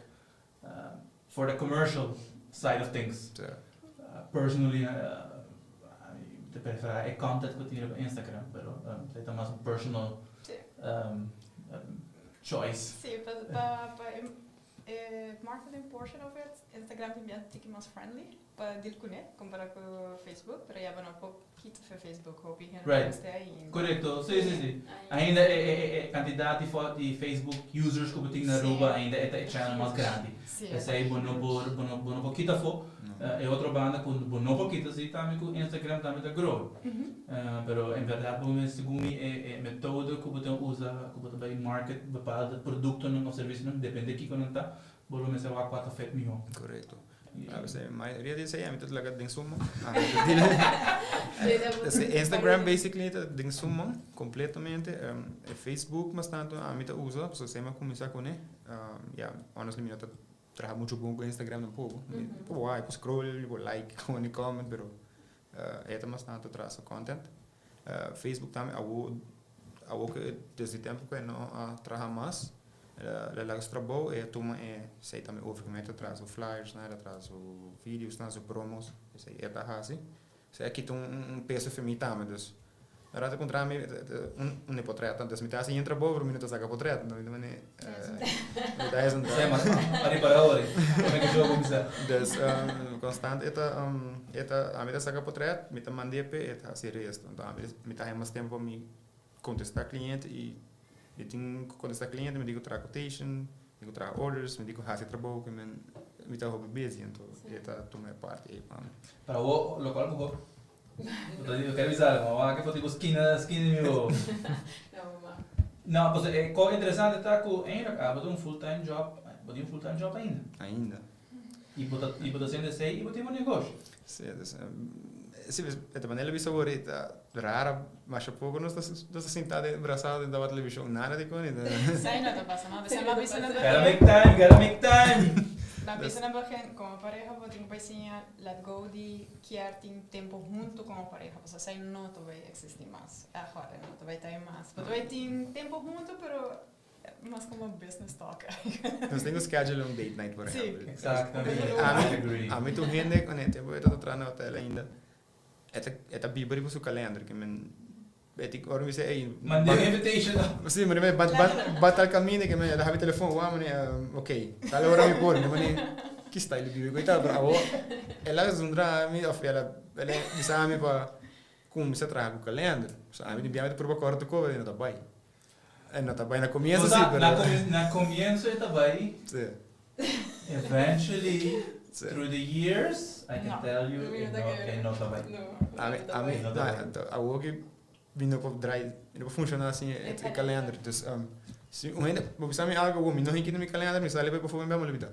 uh, for the commercial side of things. Sí. Personally, uh, mi ta prefera e content ku tin riba Instagram, pero um, ta mas un personal Sí. Choice. Sí, pa pa pa e e marketing portion of it, Instagram tin bien tiki mas friendly pa deal kuné kompará ku Facebook, pero ya bo no por kita for Facebook hopi hende ta gusta ainda. Korekto, sí sí sí. Ainda e e e kantidat di fo di Facebook users ku bo tin na Aruba ainda e ta e channel mas grandi. Esei bo no por bo no bo no por kita afó. E otro banda ku bo no por kita si tambe ku Instagram tambe ta grow. Pero en berdad bo mes segun mi e e metodo ku bo ta usa ku bo ta bai market bepaalde produktonan of servisionan depende kiko nan ta bo lo mester wak kua ta fit mihó. Korekto. A bes mayoria di esei ami ta laga den suma. Instagram basically ta den suma kompletamente. E Facebook mas tantu ami ta usa pasobra esei mi a kuminsá kuné. Ya honestly mi no ta traha mucho bon ku Instagram tampoco. Mi por wak, por scroll, por like, pone comment, pero e ta mas tanto tras su content. Facebook tambe awo awo ku desde tempo ku e no a traha mas, el a laga su trabou e a tuma e esei tambe over ku mi ta traha su flyers nan, el a traha su videos nan, su promos, esei e ta hasi. Esei a kita un peso for mi tambe, dus ora ta kontra mi un e potret, anto mi ta hasi yen trabou pero mi no ta saka potret, mi ta mane mi ta hasi un trabou. Pa ripara ora, prome ku show kuminsá. Dus konstant e ta e ta ami ta saka potret, mi ta mand'é p'e, e ta hasi e resto. Anto ami mi ta haña mas tempu pa mi kontestá kliente i mi tin ku kontestá kliente, mi tin ku traha quotation, mi tin ku traha orders, mi tin ku hasi e trabou ku mi ta hopi busy, anto e ta tuma e parti ei pa mi. Pero awor lokual bo hopi Bo ta di, kere bisa algo, ma wak for tipo skina, skina di mi wowo. No, mama. No, pasobra e kos interesante ta ku eindelijk abo ta un full time job, bo tin un full time job ainda. Ainda. I bo ta, i bo ta haciendo esei i bo tin bo negoshi. Si, dus, si, e ta manera bisa awor ta rara, masha poko nos ta, nos ta sinta den brasado den tawa televishon, nada di koni. Esei no ta pasa, ma bisa, ma bisa na Gotta make time, gotta make time. Ma bisa na begin, komo pareha bo tin ku bai siña let go di kier tin tempo hunto como pareha pasobra esei no ta bay existi mas ahora no ta bay ta mas bo ta bay tin tempo hunto pero mas como business talk. Nos tin cu schedule un date night por ehempel. Exactamente I agree. Ami tur hende cu na e tempo e ta traha na hotel ainda e ta e ta biba riba su calender ke men e tin ora mi bisa ey Manda un invitation. Si manda ban ban tal caminda ke men e ta habi telefon wou mane ok tal ora mi por mi mane ki style di biba ku e tal pero awor el a zundra mi of el a el a bisa mi pa cuminsa traha ku calender so ami tin biaha mi ta purba kore tur koba y no ta bay e no ta bay na comienso si pero Na comienso e ta bay eventually through the years I can tell you e no ta bay. Ami ami awor ki mi no por draai mi no por funciona sin e calender dus si un hende bo bisa mi algo mi no hinki den mi calender mi sali bay pafó mi bia mi lubida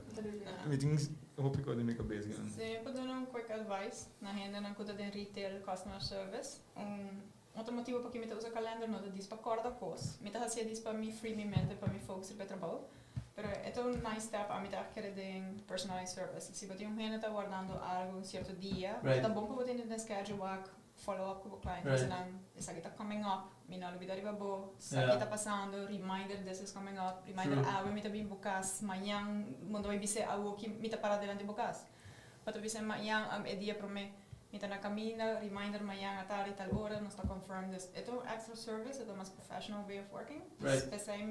mi tin hopi cos den mi cabes. Si mi por duna un quick advice na hendenan cu ta den retail customer service un Otro motibu p'aki mi ta usa kalender no ta dis pa kòrda kos. Mi ta hasié dis pa mi free mi mente, pa mi focus riba e trabou. Pero e ta un nice step, ami ta kere den personalized service. Si bo tin un hende ta wardando algu un sierto dia, ta bon pa bo tene den schedule wak follow up ku bo client. Bisa nan, esaki ta coming up, mi no a lubida riba bo, esaki ta pasando, reminder this is coming up, reminder awe mi ta bin bo kas, mañan bo no ta bai bis'é awoki mi ta para delante bo kas. Bo ta bisa mañan e dia promé mi ta na kaminda, reminder mañan atardi tal ora nos ta confirm. Dus e ta un extra service, e ta mas professional way of working. Dus p'esei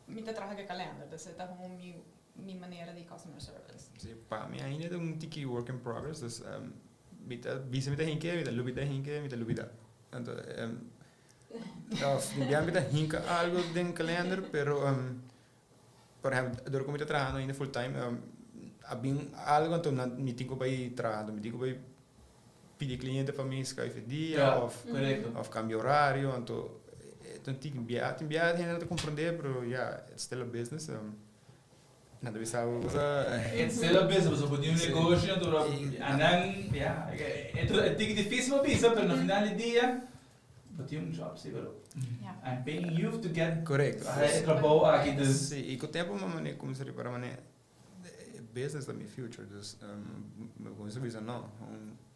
mi ta traha ku e kalender, dus e ta gewoon mi mi manera di customer service. Si, pa mi ainda ta un tiki work in progress, dus mi ta bisa mi ta hinke, mi ta lubida hinke, mi ta lubida. Anto of mi bia mi ta hinka algo den kalender pero Por ehempel, dor ku mi ta trahando ainda full time, a bin algo anto nan mi tin ku bai traha, anto mi tin ku bai pidi cliente pa mi schuif e dia of of cambia horario, anto e ta un tiki bia, tin bia hende no ta comprende pero ya, it's still a business, nan ta bisa bo cosa. It's still a business, pasobra bo tin un negoshi anto anan ya, e ta tiki dificil pa bisa pero na final di dia Bo tin un job si pero I'm paying you to get Correcto. e trabou aki dus. Si, y cu tempo mi a mane cuminsa ripara mane business ta mi future, dus mi cuminsa bisa no,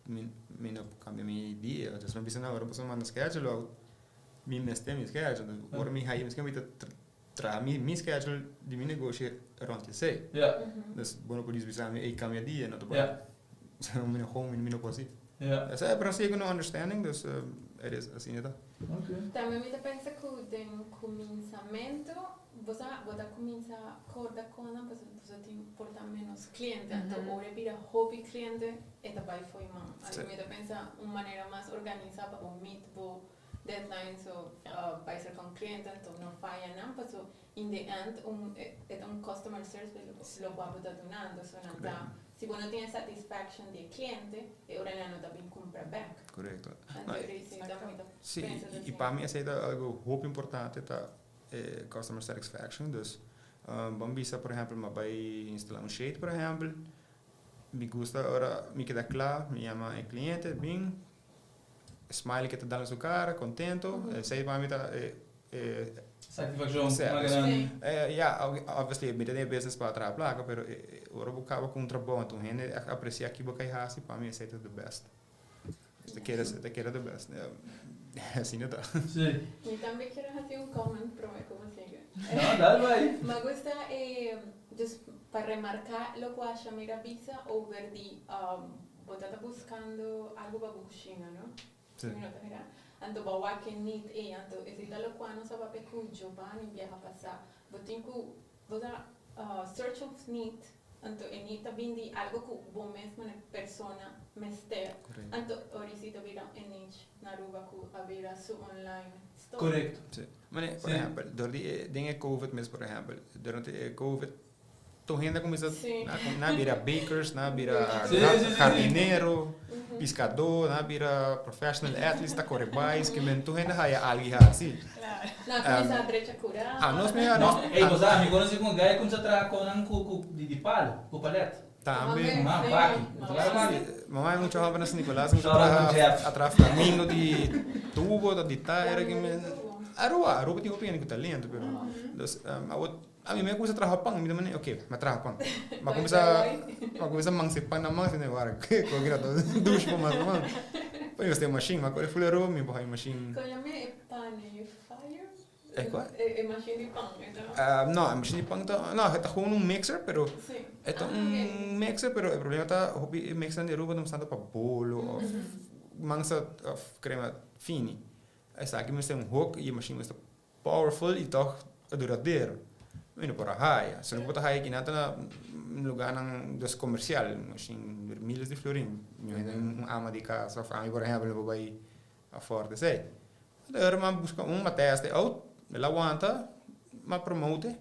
mi mi no por cambia mi dia, dus mi bisa no, ora boso manda schedule out, mi mester mi schedule, dus ora mi haya mi schedule mi ta traha mi mi schedule di mi negoshi rond esey. Dus bo no por djis bisa mi ey cambia dia, no ta por. Mi no gewoon, mi no por haci. Esey pero si cu no understanding, dus it is asina ta. Tambe mi ta pensa cu den cuminsamento bo sa bo ta cuminsa corda conan pasobra bo tin por ta menos cliente anto ora e bira hopi cliente e ta bay fo'i man. Anto mi ta pensa un manera mas organisa pa bo meet bo deadlines o bay cerca un cliente anto no faya nan pasobra in the end un e ta un customer service locual bo ta dunando so nan ta Si bo no tin e satisfaction di e cliente, e ora nan no ta bin cumpra bek. Correcto. Anto e rei ta mi ta Sí, pensa y asina. pa mi esey ta algo hopi importante ta e customer satisfaction. Dus bon bisa por ehempel mi a bay instala un shade por ehempel, mi gusta ora mi keda cla, mi yama e cliente bin, smiley ke ta dal na su cara, contento, esey pa mi ta e Satisfaccion mas grandi. Ya, obviously mi ta den e business pa traha placa, pero ora bo caba cu un trabou anto un hende a aprecia ki bo kai haci, pa mi esey ta the best. Ta keda, ta keda the best. Asina ta. Si. Mi tambe kier a haci un comment prome cu bo sigui. No, dal bai. Mi a gusta e, just pa remarca locual Shamira bisa over di bo ta ta buscando algo pa bo cushina, no? Sí. Mi no ta mira. Anto bo a wak e need ei, anto esei ta lokual nos a papia ku Giovanni biaha pasá. Bo tin ku, bo ta search of need, anto e need ta bin di algo ku bo mes mane persona mester. Korekto. Anto ora esei ta bira e niche na Aruba ku a bira su online store. Korekto. Sí. Mane, por Sí. ehèmpel, dor di e, den e covid mes, por ehèmpel, durante e covid Tur hende a kuminsá nan a bira bakers, nan a bira hardinero, piskadó, nan a bira professional athletes ta kore bais, tur hende haya algu hasi. Nan a kuminsá drecha kurá. Anos mi anos. Ey bo sa mi konosí ku un guy a kuminsá traha konan ku di palu, ku palet. Tambe. Mama baki. Si, mama e mucha hòmber na San Nicolas a kuminsá traha a traha flamingo di tubo, di tayer. Aruba, Aruba tin hopi hende ku talento pero dus awor. Ami mi a cuminsa traha pan, mi ta mane, ok, mi a traha pan. Mi a cuminsa, mi a cuminsa mansa e pan na man, asina, wara, ke cu a dushi pa mansa pan. Pa mi mester un machine, mi a core full Aruba, mi por haña un machine. Con yama e panifier? E cua? E machine di pan, e ta? No, e machine di pan ta, no, e ta gewoon un mixer, pero Si. e ta un mixer, pero e problema ta hopi e mixernan di Aruba ta bastante pa bolo of mansa of crema fini. Esaki mester un hook y e machine mester Powerful y toch duradero. Mi no por a haya. Si no por ta haya kinan ta na lugarnan dus comercial, misschien miles di florin. Mi hende un ama di cas of ami por ehempel no por bay afford esey. Anto ora mi a busca un, mi a test e out, el a wanta, mi a promote,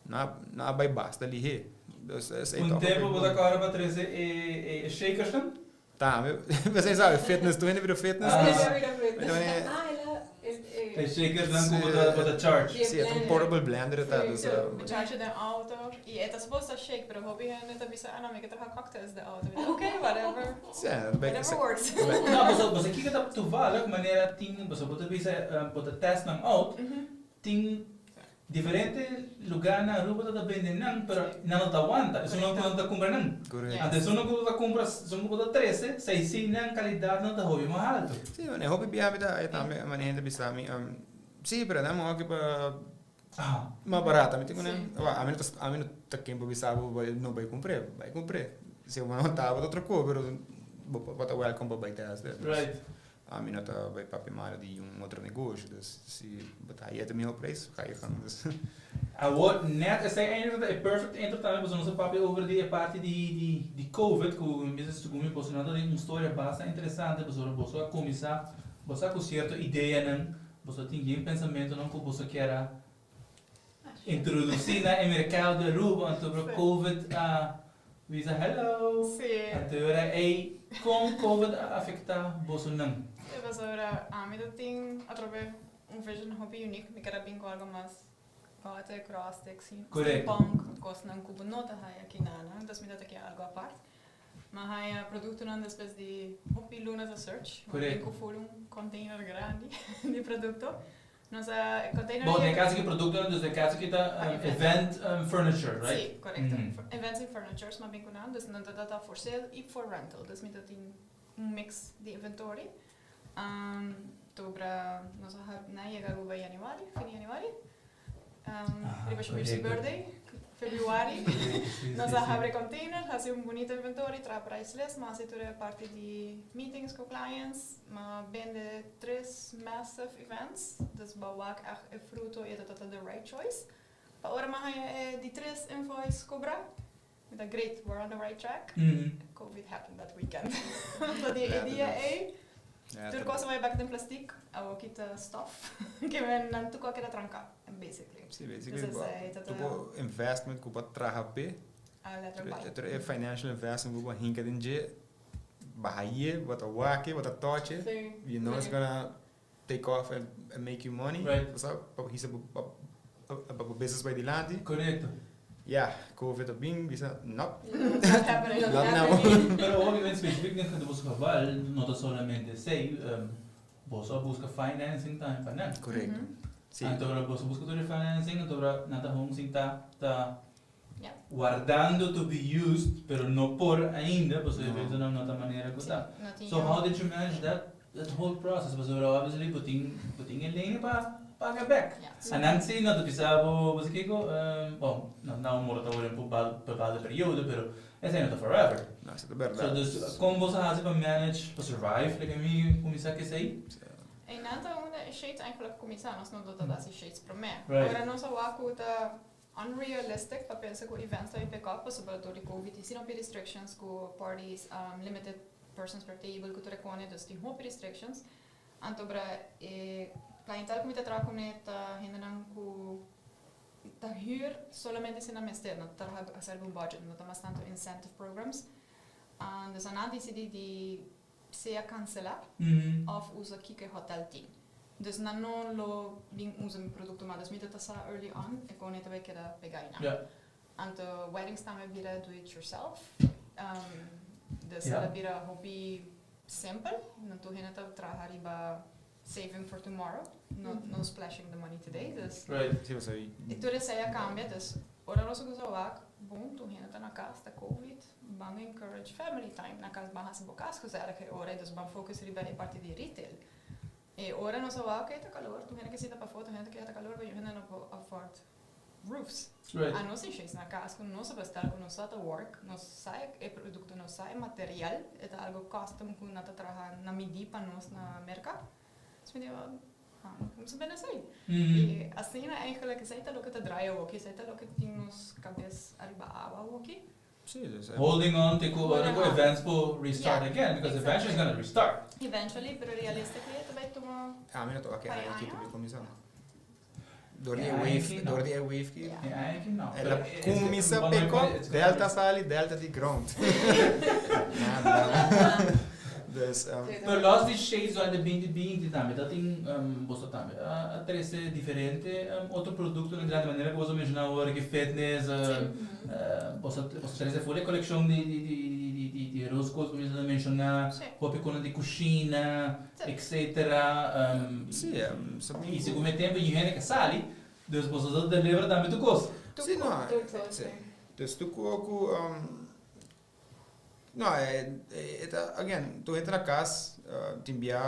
nan a bay basta lihe. Dus esey Un toch. tempo bo ta cora pa trece e shakersnan? Tambe, esei sabe, fitness, tur hende bira fitness. Ah. Dus, Bira fitness. mi ta mane- Ah, el a, el, eh, E shakers nan ku bo ta bo ta charge. Si, e ta un portable blender e ta, dus, Charge den auto. Y e ta supposed ta shake, pero hopi hende ta bisa, ah no, mi ke traha cocktails den auto. Mi ta, ok, whatever. Si, bij- Whatever works. No, paso paso kiko ta toevallig manera tin paso bo ta bisa bo ta test nan out tin Diferente lugar na Aruba ta ta bende nan, pero nan no ta wanta. Esun ku nan ta kumpra nan. Correcto. Anto esun ku bo ta kumpra, esun ku bo ta trese, sa si nan calidad nan ta hopi mas alto. Si, mane hopi bia mi ta e tambe mane hende bisa mi, si, pero nan moki pa mas barata. Mi tin ku nan, ami no ta, ami no ta ken pa bisa bo bai no bai kumpr'é, bai kumpr'é. Si bo no ta bo ta otro kos, pero bo ta welcome pa bai test. Right. Ami no ta bai papia malo di un otro negoshi, dus si bo ta haya e miho prijs, ga je gang. Dus. Awor, net esei eindelijk ta e perfect intro tambe pasobra nos a papia over di e parti di di di covid ku mi bisa segun mi boso nan ta den un storia basta interesante pasobra boso a kuminsá boso a ku sierto ideanan boso a tin yen pensamentonan ku boso kier a introdusí na e merkado di Aruba anto pero covid a bisa hello anto e ora ei kon covid a afektá bosonan? E pasobra ami ta tin atrobe un vision hopi unique, mi ker a bin ku algo mas gothic, rustic, steampunk, kosnan ku bo no ta haya aki nana, entonces mi ta ta kier algo apart. Mi a haya produktonan despues di hopi luna ta search, mi a bin ku ful un container grandi di produkto. Nos a container. Bon, den caso cu productonan, dus den caso cu ta event furniture, right? Si, correcto. Events and furnitures, mas bien cu nan. Dus nan ta ta for sale y for rental. Dus mi ta tin un mix di inventory. Tobra nos a na yega Aruba januari, fin di januari. Riba Shmir su birthday, februari. Nos a habri container, haci un bunita inventory, traha price list, m'a haci tur e parti di meetings cu clients, m'a bende tres massive events, dus bo wak echt e fruto y e ta ta the right choice. Pa ora m'a haya e di tres invoice cobra, mi ta great, we're on the right track. Covid happened that weekend. So di e dia ey, tur cos a bay bek den plastic, awoki ta stof, ke men nan tur cos a keda tranca, basically. Si, basically bo tur bo investment cu bo a traha p'e, tur e financial investment cu bo a hinca den dje, baha ye, bo ta wak e, bo ta touch e, you know it's gonna take off and make you money, bo sa, pa hisa bo pa bo business bai dilanti. Correcto. Ya, covid a bin bisa nop, Not happening. not now. Pero obviamente specific den boso geval no ta solamente esey, boso a busca financing tambe pa nan. Correcto. Si. Anto ora boso busca tur e financing anto ora nan ta hon sinta ta wardando to be used pero no por ainda pasobra e eventonan no ta manera cu ta. So how did you manage that that whole process pasobra obviously bo tin bo tin e lene pa paga bek. Anan si no ta bisa bo bo sa kico bon nan un moro ta worde un bepaalde periodo pero esey no ta forever. No esey ta berdad. So dus con bo sa haci pa manage pa survive like mi cuminsa cu esey? Eynan ta unda e shades eigenlijk a cuminsa nos no ta haci shades prome. Ora nos a wak cu ta unrealistic pa pensa cu events ta bin pick up pasobra door di covid tin hopi restrictions cu parties, limited persons per table cu tur e cone dus tin hopi restrictions. Anto bra e clientele cu mi ta traha cune ta hendenan cu ta huur solamente si nan mester, no ta traha haci algun budget, no ta mas tanto incentive programs. Dus nan a dicidi di sea cancela of usa kico e hotel tin. Dus nan no lo bin usa mi producto mas. Dus mi ta sa early on e con e ta bay keda pega aynan. Anto weddings tambe bira do it yourself. Dus el a bira hopi simpel. Nan tur hende ta traha riba saving for tomorrow, no no splashing the money today. Dus e tur esei a cambia. Dus ora nos a cuminsa wak, bon, tur hende ta na cas, ta covid. Ban encourage family time na cas, ban haci bo cas gezellig e ora, dus ban focus riba e parti di retail. E ora nos a wak, oké, ta calor, tur hende ke sinta pafó, tur hende ke ta calor, pero hende no por afford roofs. Anos tin shades na cas cu nos a bestel, cu nos sa ta work, nos sa e producto, nos sa e material, e ta algo custom cu nan ta traha na midi pa nos na Merca. Dus mi di, Como se bende esei? Y asina eigenlijk esei ta loke ta draai awoki, esei ta loke tin nos cabes ariba awa awoki. Sí, dus, Holding on te cu ora cu events por restart again, because eventually it's gonna restart. Eventually, pero realistically e ta bay tuma Ami no ta wak e Pai aña aki aña? ta bay cuminsa. Door di e wave, door di e wave ki. E aña aki no. El a cuminsa pick up, Delta sali, Delta di ground. Nada. Dus, Pero los di shades durante 2020 tambe ta tin, boso tambe a trece diferente otro productonan grandi manera cu boso a menciona awor aki fitness, boso a trece full e coleccion di rose gold cu mi a menciona, hopi cosnan di cushina, etcetera. Y segun e tempo y hende ke sali, dus boso ta deliver tambe tur cos. Si, no, si. Dus tur cu cu No, e ta, again, tur hende na cas tin bia,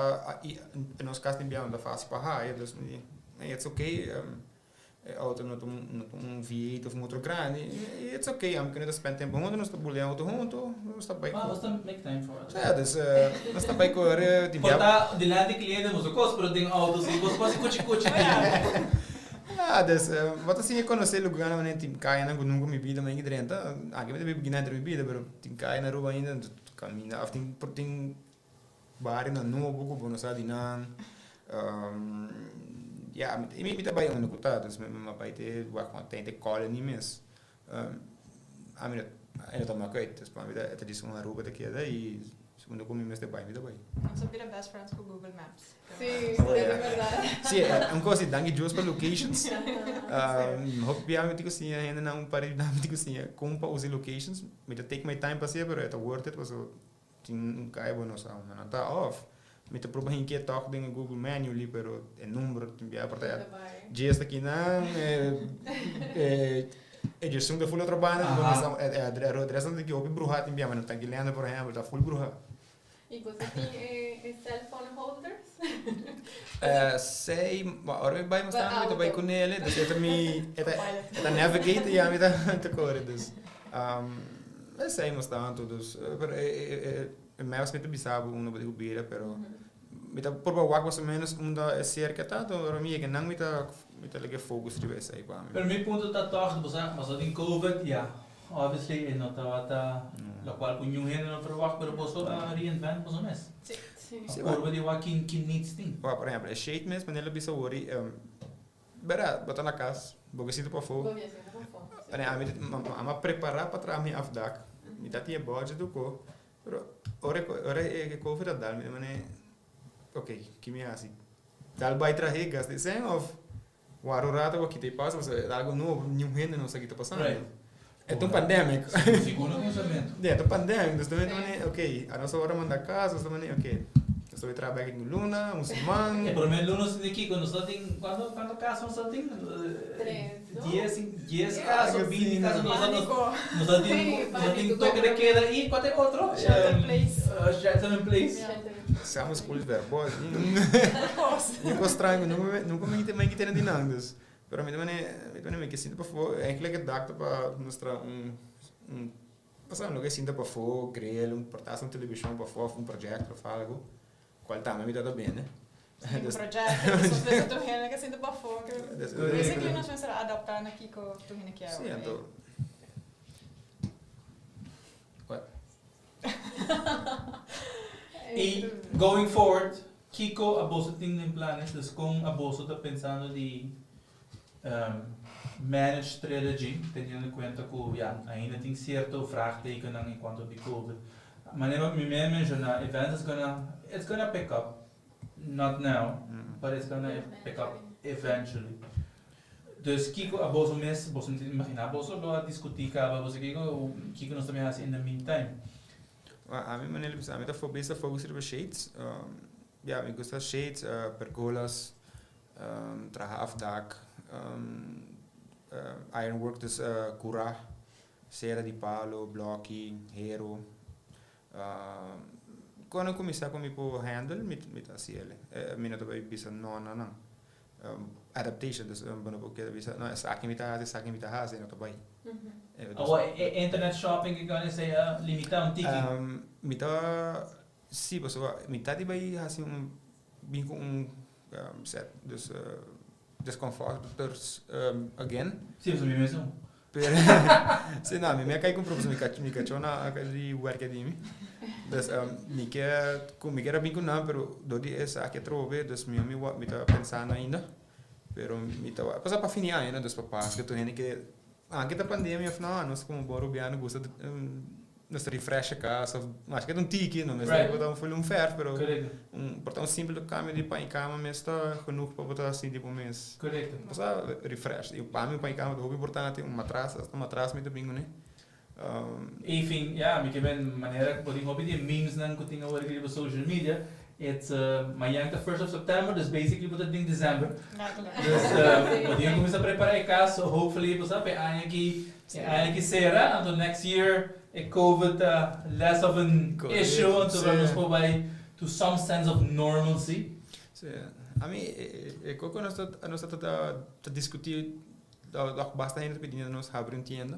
y nos cas tin bia no ta facil pa haya, dus mi di, it's okay, e auto no ta un V8 of un otro grandi, it's okay, aunke no ta spend tempo hunto, nos ta bule auto hunto, nos ta bay Ah, nos ta make time for it. Ja, dus nos ta bay core, tin bia. Por ta dilanti cliente boso cos, pero den auto si boso por haci cuchi cuchi. Ja, dus bo ta siña conoce lugarnan manera tin cayanan cu nunca mi bida mi a drenta, aki mi ta biba guinea dentro mi bida, pero tin caya na Aruba ainda caminda of tin por tin barionan nobo cu bo no sa di nan, ya mi ta bay unda cu ta, dus mi a bay te wak cu te colony mes, ami no e no ta mak uit, dus pa mi ta e ta djis un Aruba ta keda y unda cu mi mester bay mi ta bay. Nos a bira best friends cu Google Maps. Sí, oh, yeah. de verdad. Sí, un cosa, danki Dios pa locations. Hopi bia mi tin ku siña hendenan un par di bia mi tin ku siña kon pa usa locations. Mi ta take my time pa hasié, pero e ta worth it pasobra tin un kai bo no sa unda nan ta òf. Mi ta proba hinke toch den Google manually, pero e number tin bia por ta djes ta kinan, e djesun ta full otro banda, e adres nan ta ki hopi bruha tin bia, ma nan Tanki Leandro por ehempel ta full bruha. Y bo tin e cell phone holders? Sei, ora mi bai mostrando mi ta bai con ele, dus e ta mi, e ta navigate y ami ta core, dus esei mostrando, dus pero e maps mi ta bisa bo unda bo tin cu bira, pero mi ta proba wak mas o menos unda e cerca ta, enton ora mi yega nan mi ta mi ta laga e focus riba esei pa mi. Pero mi punto ta toch, bo sa, pasobra tin covid, ya, obviously e no tabata locual cu niun hende no verwacht, pero boso a reinvent boso mes. Si. A purba di wak kin needs tin. Wak, por ehempel, e shade mes, manera lo bisa wori, berdad, bo ta na cas, bo ke sinta pafó. Bo ke sinta pafó, si. Ami a prepara pa traha mi afdak, mi ta tin e budget oko. Pero ora ora e covid a dal mi ta mane ok ki mi hasi? Dal bai trahe gasta e sèn of wara un rato pa kita e pasa pasobra e algo nobo niun hende no sa ki ta pasando. E ta un pandemic. Sigur no pensamentu. E ta un pandemic dus ta mane ok anos a wòrdu manda kas nos ta mane ok nos ta bai traha bek un luna un siman. E prome luna nos tin kiko nos ta tin kuantu kuantu kaso nos ta tin? Tres. Dies dies kaso binti kaso nos ta nos ta tin nos ta tin toke de keda y kua ta e otro? Shelter in place. Shelter in place. Samen school verbod. Mi kos straño nunca nunca mi mi tene di nan dus pero mi ta mane mi ta mane mi ke sinta pafó eigenlijk e dak ta pa mustra un un pasobra lo ke sinta pafó grill un por ta hasta un televishon pafó of un projector of algo cual tambe mi ta bende. Un projector pasobra bes tur hende ke sinta pafó ke basically nos mester adapta na kiko tur hende kier. Si anto what? Y going forward kiko aboso tin den planes dus con aboso ta pensando di manage Trilogy teniendo en cuenta cu ya ainda tin cierto vraagtekennan en cuanto di covid. Manera mi a menciona events is gonna it's gonna pick up not now but it's gonna pick up eventually. Dus kiko aboso mes boso no ta imagina boso lo a discuti caba boso kiko kiko nos ta bin haci in the meantime. Ami manera bisa ami ta basta focus riba shades ya mi gusta shades pergolas traha afdak ironwork dus cura sera di palo bloki hero Cuando cuminsa cu mi por handle mi mi ta haci el. Mi no ta bay bisa no na nan. Adaptation, dus bo no por keda bisa no esaki mi ta haci, esaki mi ta haci, no ta bay. Awor e internet shopping ki con esey a limita un tiki? Mi ta, si pasobra mi ta di bay haci un bin cu un set, dus discomforters again. Si, pasobra mi mes un. Pero, si no, mi a kai kumpra pasobra mi kachó a kai di werk di mi. Dus mi ke, ku mi kier a bin ku nan, pero dor di esaki atrobe, dus mi mi mi ta pensando ainda. Pero mi ta wak, pasobra pa fin di aña no, dus pa Paskua tur hende ke, anke ta pandemia of no, nos komo bon rubiano gusta nos ta refresh e kas of maske ta un tiki, no mester por ta un full un verf, pero un por ta un simpel kambio di paña kama mes ta genoeg pa bo ta sinti bo mes. Pasobra refresh, y pa mi un paña kama ta hopi importante, un matras, hasta un matras mi ta bin kuné. Enfin, ya, mi ke men manera ku bo tin hopi di e memesnan ku tin awor riba social media, it's mañan ta first of September, dus basically bo ta den December. Dus bo tin ku kuminsá prepará e kas, so hopefully bo sa pa e aña aki, e aña aki sera, anto next year e covid ta less of an issue, anto nos por bai to some sense of normalcy. Sí, ami e koko nos ta nos ta ta diskutí dòk basta hende ta pidiendo nos habri un tienda.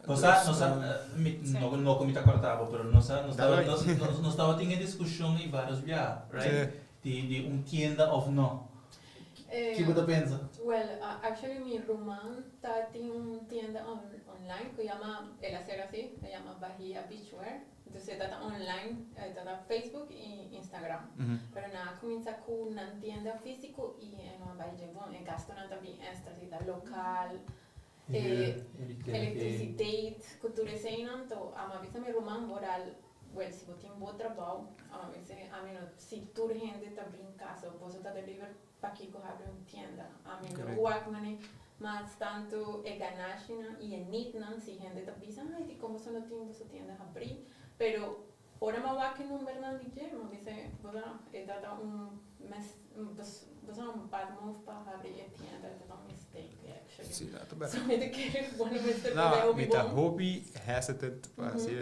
Bo sa, nos a, mi no no ku mi ta kòrta bo, pero nos a nos tabata nos nos tabatin e diskushon ei vários biaha, right? Di di un tienda òf no. Ki bo ta pensa? Well, actually mi ruman ta tin un tienda online ku yama, el a sera si, e yama Bahia Beachwear. Entonces e ta ta online, e ta ta Facebook y Instagram. Pero nan a cuminsa cu nan tienda fisico y e no a bay dje bon. E gastonan ta bin extra, si ta local, e electriciteit, cu tur eseinan. To a bisa mi ruman vooral, well si bo tin bo trabao, a bisa ami no, si tur hende ta bin casa of boso ta deliver, pakico habri un tienda? Ami no wak mane mas tanto e ganashinan y e neednan, si hende ta bisa, ay dicon boso no tin boso tienda habri? Pero. Ora m'a wak e numbernan di dje, m'a bisa, bo sa, e ta un mes, bo sa, un bad move pa habri e tienda, e ta un mistake, actually. Si, dat ta So mi ta kere ku bo no mester No, pasa hopi mi ta bon. hopi hesitant pa hasi,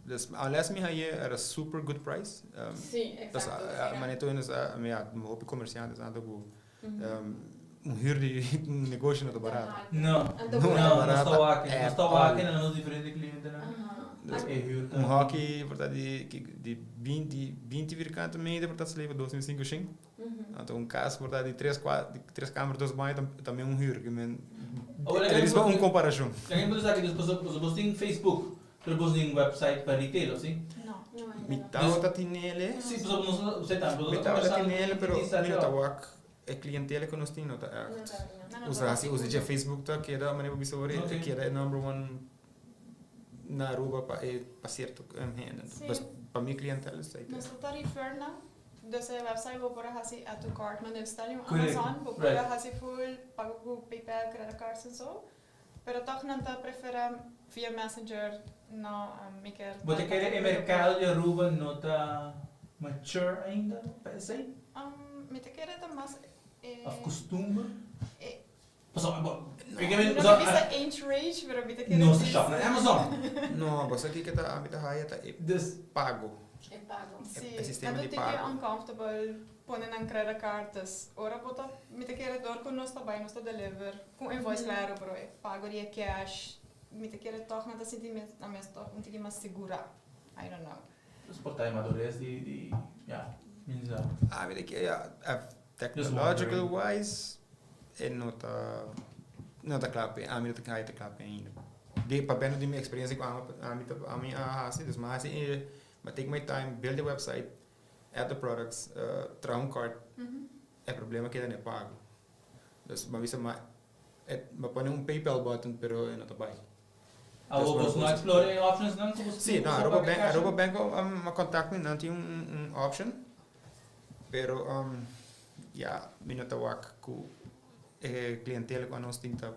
dus unless mi hañ'é at a super good price, Si, dus exacto, si. Manera tur hende sa, mi a hopi comerciantes anto ku un huur di un negoshi no ta barato. No, Anto No, no, ta nos barato ta wak, nos at ta wak all. na nos diferente clientenan. Dus E huur ta un hoki por ta di 20 vierkante meter por ta sali pa 2500. Anto un cas por ta di tres kamer, dos baño tambe un huur. Ke men Oh, er is wel un comparacion. Laga mi sa ki dus boso boso tin Facebook, pero boso tin website pa retail, of si? No. No, ainda Mi no. tabata tinele. Si, boso nos usted tambe, boso Mi tabata conversando tinele, pero di mi no ta sa wak e clientela ku nos tin no ta No echt. ta, no. No, no, Usa no. hasi usa dje Facebook ta keda manera bo bisa ora e keda e number one na Aruba pa e pa cierto hende. Dus pa mi clientela esei ta. Nos ta refer nan. Dus e website bo por hasi add to cart, maar stel je Amazon, bo por hasi full pago ku PayPal, credit cards en zo. Pero toch nan ta prefera via Messenger, no, mi kier. Bo ta kere e mercado di Aruba no ta mature ainda pa esei? Mi ta kere ta mas Of costumber? Paso, bo, No, ik weet no so, bisa age range, pero mi ta kere nos ta shop na Amazon. No, bo sa kiko ta ami ta haya ta e Dus pago. E pago. Si, E sistema nan di ta tiki pago. uncomfortable pone nan credit card, dus ora bo ta, mi ta kere door ku nos ta bai, nos ta deliver ku invoice, claro, pero e pago di e cash, mi ta kere toch nan ta sinti mes nan mes toch un tiki mas segura. I don't know. Dus por ta e madurez di, ja, mi sa. Ami ta kere, ja, technological wise e no ta kla p'e, ami no ta haya ta kla p'e ainda. Di papiando di mi experiencia ku ami ta ami a hasi, dus mi a hasi e, mi a take my time, build the website, add the products, traha un cart, e problema keda na e pago. Dus mi a bisa ma mi a pone un PayPal button, pero e no ta bai. Awo Dus bos no explore e options nan ku bos Si, no, bos Aruba paga Bank, cash? Aruba Bank a contact mi, nan tin un option, pero ja, mi no ta wak ku e clientela ku anos tin ta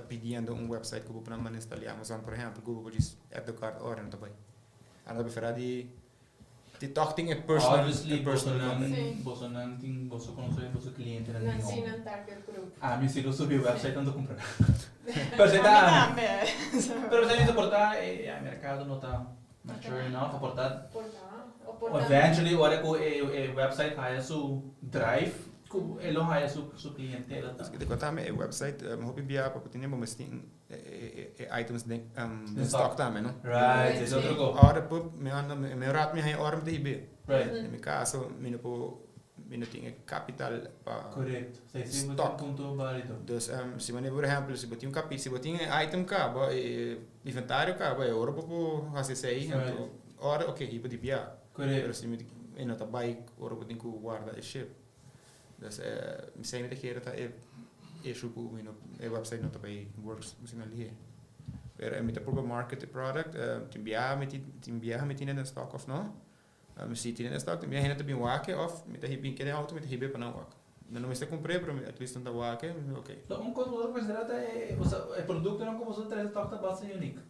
pidiendo un website ku bo por nan instala Amazon, por ehempel, ku bo por just add the cart ora no ta bai. Nan ta prefera di toch tin e personal Obviously, e personal boso nan, contact. Boso nan tin, boso conoce boso cliente nan Nan mihó. si nan target group. Ami si lo subi website nan ta cumpra. Pero si Ami ta tambe. Pero si por ta e mercado no ta mature enough, por ta Por ta, o por ta. Eventually, ora ku e website haya su drive, ku e lo haya su clientela ta. Di konta mi e website, hopi bia pa tin bo mes tin e items den Den stock stock. tambe, no? Right, is otro ko. Ora pup, mi anda mi rat mi haya ora mi ta hibe. Den mi caso, mi no por, mi no tin e capital pa Correct. Si, stock. Punto válido. Dus si wanneer, por ehempel, si bo tin un capi, si bo tin e item kaba, e inventario kaba, e ora bo por hasi esei, anto ora oké, hiba di bia. Pero si mi e no ta bai ora bo tin ku guarda e ship. Dus mi sei mi ta kere ta e issue ku mi no e website no ta bai works asina lihe. Pero mi ta proba market e product, tin biaha mi tin den stock of no. Si tin den stock, tin biaha hende ta bin wak of mi ta bin kende auto mi ta hiba pa nan wak. Mi no mester kumpr'é, pero at least nan ta wak, oké. So, un kos bo ta konsiderá ta e, osea, e produktonan ku boso trese tòg ta basta unique.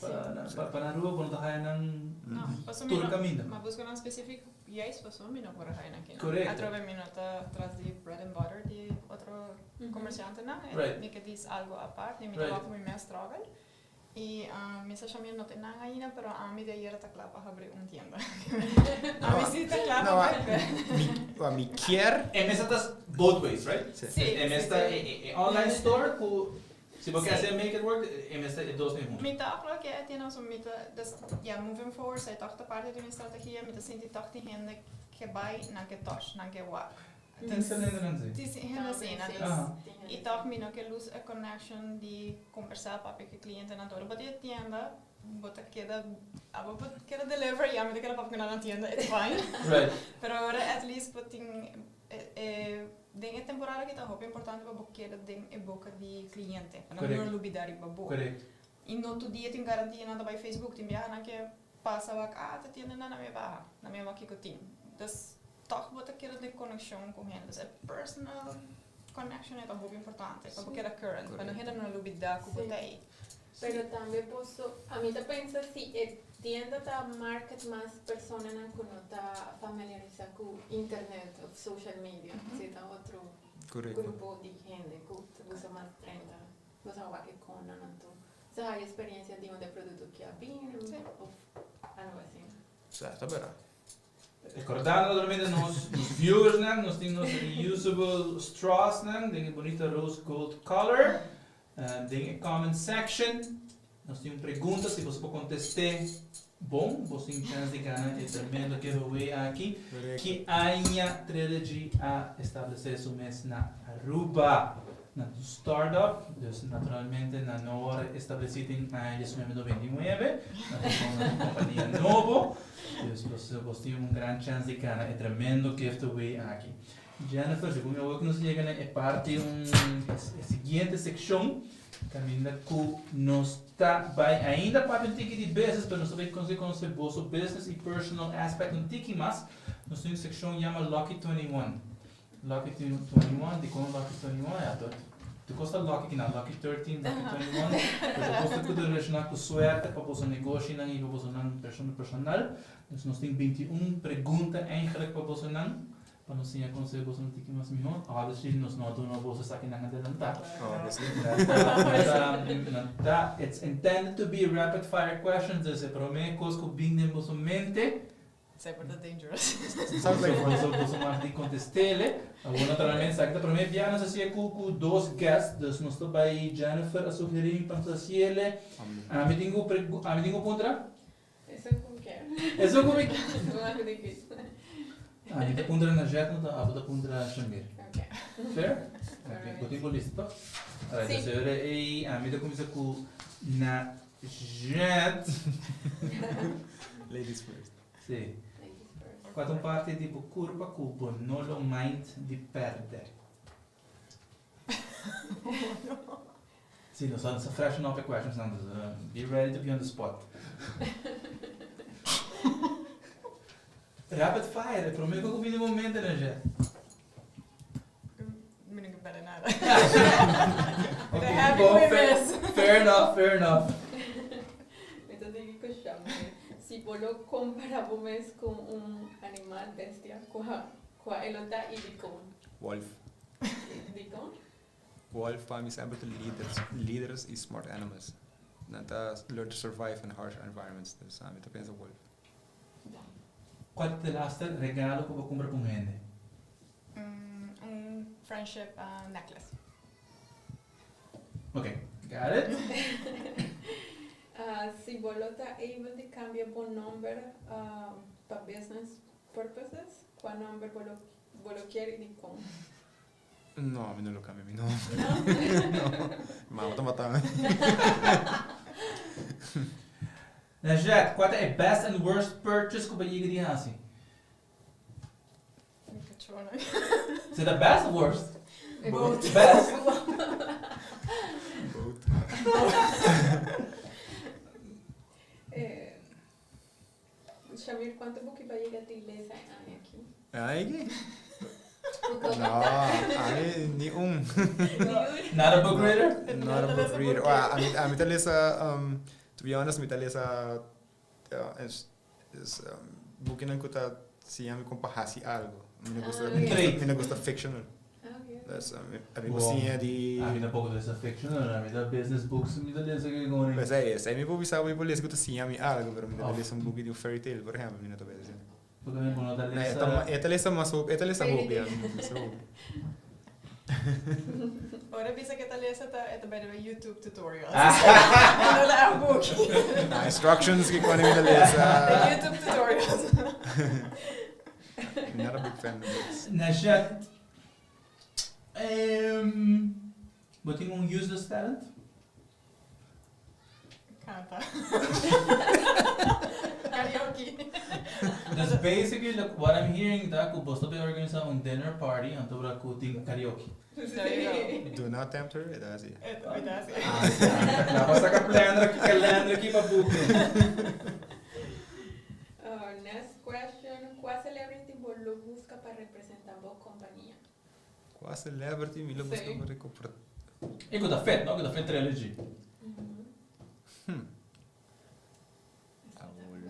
Pa na Aruba bo no ta haya nan No, paso mi tur no, kaminda. ma buska nan specific juist paso mi no por haya nan kinan. Atrobe mi no ta tras di bread and butter di otro comerciantenan. Mi ke dis algo apart, mi ta wak mi mes struggle. I mi sa mi no tin nan ainda, pero ami de ayer ta kla pa habri un tienda. Ami si ta kla No, pa habri. Mi kier E mester ta both ways, right? Si. Si, E mester si. e online store ku si bo ke make it work, e mester e dos ni huntu. Mi ta aflo ke tiene so mi ta dus ja, moving forward sei toch ta parte di mi strategia, mi ta sinti toch die hende ke bai nan ke touch, nan ke wak. Tin hende nan si. Tin hende asina, dus i toch mi no ke lose a connection di conversa papia ku cliente nan todo. Bo tin e tienda, bo ta keda, abo bo keda deliver, ja, mi ta keda papia ku nan na tienda, it's fine. Pero ora at least bo tin e den e temporada aki ta hopi importante pa bo keda den e boca di cliente, pa nan no lubida riba bo. I no tur dia tin garantia nan ta bai Facebook, tin biaha nan ke pasa wak, ah, ta tienda nan na mi baha, na mi wak kiko tin. Dus toch bo ta keda den conexion ku hende. Dus e personal connection e ta hopi importante pa bo keda current, pa no hende no lubida ku bo ta ei. Pero tambe posso, ami ta pensa si e Tienda ta market mas personanan ku no ta familiarisá ku internet òf social media. Si ta otro grupo di hende ku ta gusta mas drenta, gusta wak e konan anto sa haya experiencia di unda e produkto ke a bini òf algo asina. Sa, ta bèrdat. Recordando naturalmente nos viewersnan, nos tin nos reusable strawsnan den e bunita rose gold color. Den e comment section nos tin un pregunta, si boso por contest'é bon, boso tin chance di gana e tremendo giveaway aki. Ki aña Trilogy a establece su mes na Aruba? Nan ta un startup, dus naturalmente nan no wòrdu establesí den aña 1999, nan ta un kompania nobo, dus bos tin un gran chèns di gana e tremendo giveaway aki. Jennifer, segun mi awor ku nos yega na e parti un e siguiente sekshon kaminda ku nos ta bai ainda papia un tiki di business, pero nos ta bai konse konse boso business i personal aspect un tiki mas, nos tin un sekshon yama Lucky 21. Lucky 21, dikon Lucky 21? Ya, tur tur kos ta lucky kinan, Lucky 13, Lucky 21, pero tur kos ta ku ta relashoná ku suerte pa boso negoshinan i pa bosonan persona personal. Dus nos tin 21 pregunta eigenlijk pa bosonan, pa nos siña konosé boso un tiki mas mihó. Obviously nos no a duna boso esakinan adelantá. Obviously. Nan ta, it's intended to be rapid fire questions, dus e promé kos ku bin den boso mente, Esei por ta dangerous. Sounds like fun. Boso boso mag di contestele. Awor naturalmente esaki ta prome bia nos hacié cu cu dos guest, dus nos ta bay Jennifer a sugeri mi pa nos haciele. Ami tin cu pregu ami tin cu puntra? Esun cu mi kier. Esun cu mi Esun algo dificil. Ami ta puntra Najette no ta abo ta puntra Shamir. Ok. Fair? Ok, bo tin bo lista toch? Alright, Si. dus ahora ey ami ta cuminsa cu Najette. Ladies first. Sí. Ladies first. Kua ta un parti di bo kurpa ku bo no lo mind di pèrdè? Sí, nos ta freshen up e questions nan, dus be ready to be on the spot. Rapid fire, e promé ku bini bo mente, Najette. Mi no ke pèrdè nada. Ok, Happy bon, with fair, this. fair enough, fair enough. Mi ta sigui ku Shamir. Si bo lo kompará bo mes ku un animal, bestia, kua kua e lo ta i dikon? Wolf. Dikon? Wolf pa mi semper ta leaders, leaders i smart animals. Nan ta learn to survive in harsh environments, dus ami ta pensa wolf. Kua ta e laster regalo ku bo kumpra pa un hende? Un friendship necklace. Ok, got it. Si bo lo ta able di cambia bo nomber pa business purposes, cua nomber bo lo bo lo kier y dicon? No, mi no lo cambia mi nomber. No? Mama ta mata mi. Najette, cua ta e best and worst purchase cu bo a yega di haci? Mi kachona. Is it the best or worst? Both. Best? Both. Eh, Shamir, kuantu buki bo a yega di lesa e aña aki? E aña aki? No, ami ni un. Not a book reader? Not a book reader. Well, ami, ami ta lesa, um, to be honest, mi ta lesa Bukinan ku ta siña mi kon pa hasi algu. Mi no gusta, mi no gusta fictional. Dus ami por siña di. Ami tampoco ta lesa fictional, ami ta business books mi ta lesa ke con. P'esei, esei mi por bisa mi por lesa ku ta siña mi algu, pero mi no ta lesa un buki di un fairy tale, por ehempel, mi no ta lesa. Porque mi no ta lesa. E ta lesa mas hopi, e ta lesa hopi, ami no ta lesa hopi. Ora bisa ke ta lesa ta e ta bai riba YouTube tutorials. No ta e buki. Ah, instructions ke kone mi ta lesa. The YouTube tutorials. I'm not a big fan of books. Najat, bo tin un useless talent? Canta. Karaoke. Dus basically look, what I'm hearing ta ku bos ta bay organisa un dinner party anto ora ku tin karaoke. There you go. Do not tempt her, e ta hasi. E ta hasi. Na pa saka planner aki, kalender aki pa boeken. Next question, Kua celebrity bo lo buska pa representa bo kompania? Kua celebrity mi lo buska pa rekompra? E ku ta fit, no? Ku ta fit trilogy. Hmm. Awor.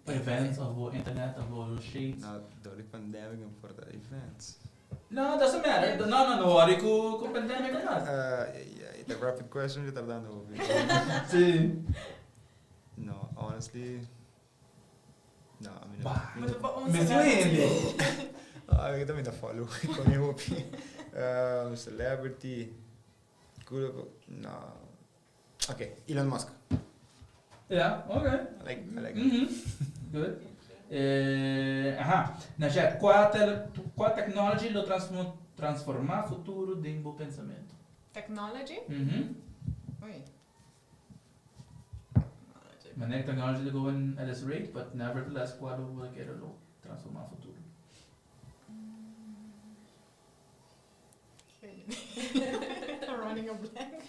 Events of bo internet of bo shades. No, door di pandemic no por ta events. No, doesn't matter. No, no, no worry cu cu pandemic or not. Uh, the rapid question mi ta tardando hopi. Si. No, honestly, no, mi no. Bah. Mi no. Mesti un hende. Ah, mi ta follow con hopi. Celebrity. Cool, no. Okay, Elon Musk. Ja, okay. I like Good. Aha. Najette, cua technology lo transforma futuro den bo pensamento? Technology? Mhm. Oei. Manera technology ta going at this rate, but nevertheless, cua lo bo kere lo transforma futuro? I'm running a blank.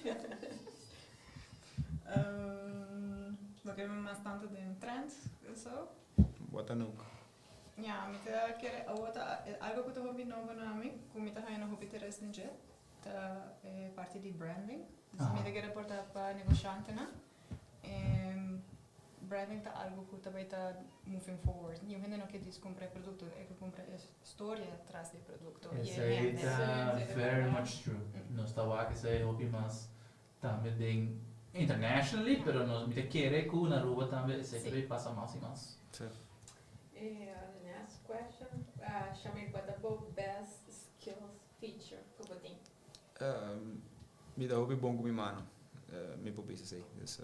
Loke mas tanto den trend, so. What a nook. Ja, mi ta kere awor ta algo cu ta hopi nobo na mi, cu mi ta haya na hopi interes den dje, ta e parti di branding. Dus mi ta kere por ta pa negoshantenan. Branding ta algo cu ta bay ta moving forward. Niun hende no ke djis cumpra e producto, e ke cumpra e storia tras di e producto y e Esey hende. Ta very much true. Nos ta wak esey hopi mas tambe den internationally, pero nos mi ta kere cu na Aruba tambe esey ta bay pasa mas y mas. Sí. E next question, Shamir, cua ta bo best skills feature cu bo tin? Mi ta hopi bon cu mi mano, mi por bisa esey. Dus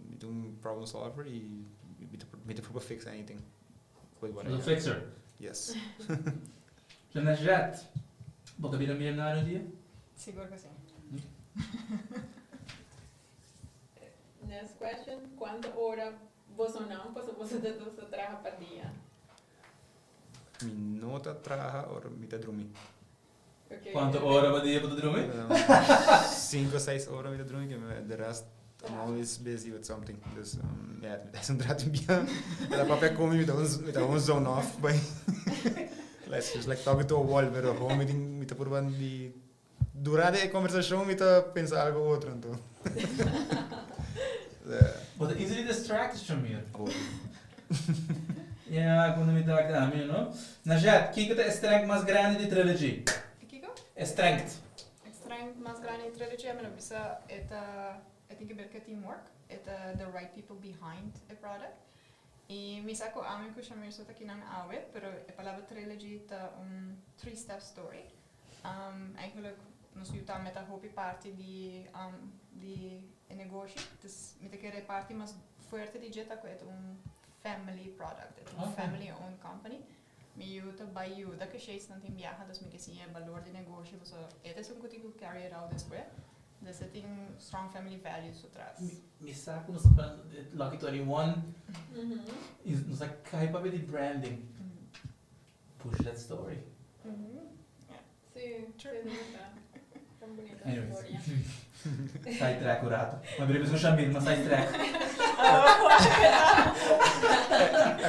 mi ta un problem solver y mi ta proba fix anything with what I Un have. fixer. Yes. So Najette, bo ta bira milionario un dia? Sigur cu si. Next question, cuanto ora boso nan pasobra boso ta dos ta traha pa dia? Mi no ta traha ora mi ta drumi. Cuanto ora pa dia bo ta drumi? Cinco, seis ora mi ta drumi, de rest I'm always busy with something. Dus ja, es un rato bia. La papia cu mi, mi ta un zone off bay. It's just like talking to a wall, pero gewoon mi tin, mi ta purba di durante e conversacion mi ta pensa algo otro anto. Bo ta easily distracted, Shamir. Hopi. Ja, cuando mi ta ami, no? Najette, kico ta e strength mas grandi di Trilogy? E kico? E strength. E strength mas grandi di Trilogy, ami lo bisa e ta, e tin ke ber cu teamwork, e ta the right people behind e product. Y mi sa cu ami cu Shamir so ta kinan awe, pero e palabra Trilogy ta un three step story. Eigenlijk nos yu tambe ta hopi parti di di e negoshi. Dus mi ta kere e parti mas fuerte di dje ta ku e ta un family product, e ta un family owned company. Mi yu ta bai yuda ku Shades-nan tin biaha, dus mi ke siña e balor di negoshi pasobra e ta esun ku tin ku carry it out despues. Dus e tin strong family values su tras. Mi sa ku nos ta parando di Lucky 21 i nos a kai papia di branding. Push that story. Sí, true. Tan bunita Anyways. historia. Side track un rato. Ma bira bisa Shamir, ma side track.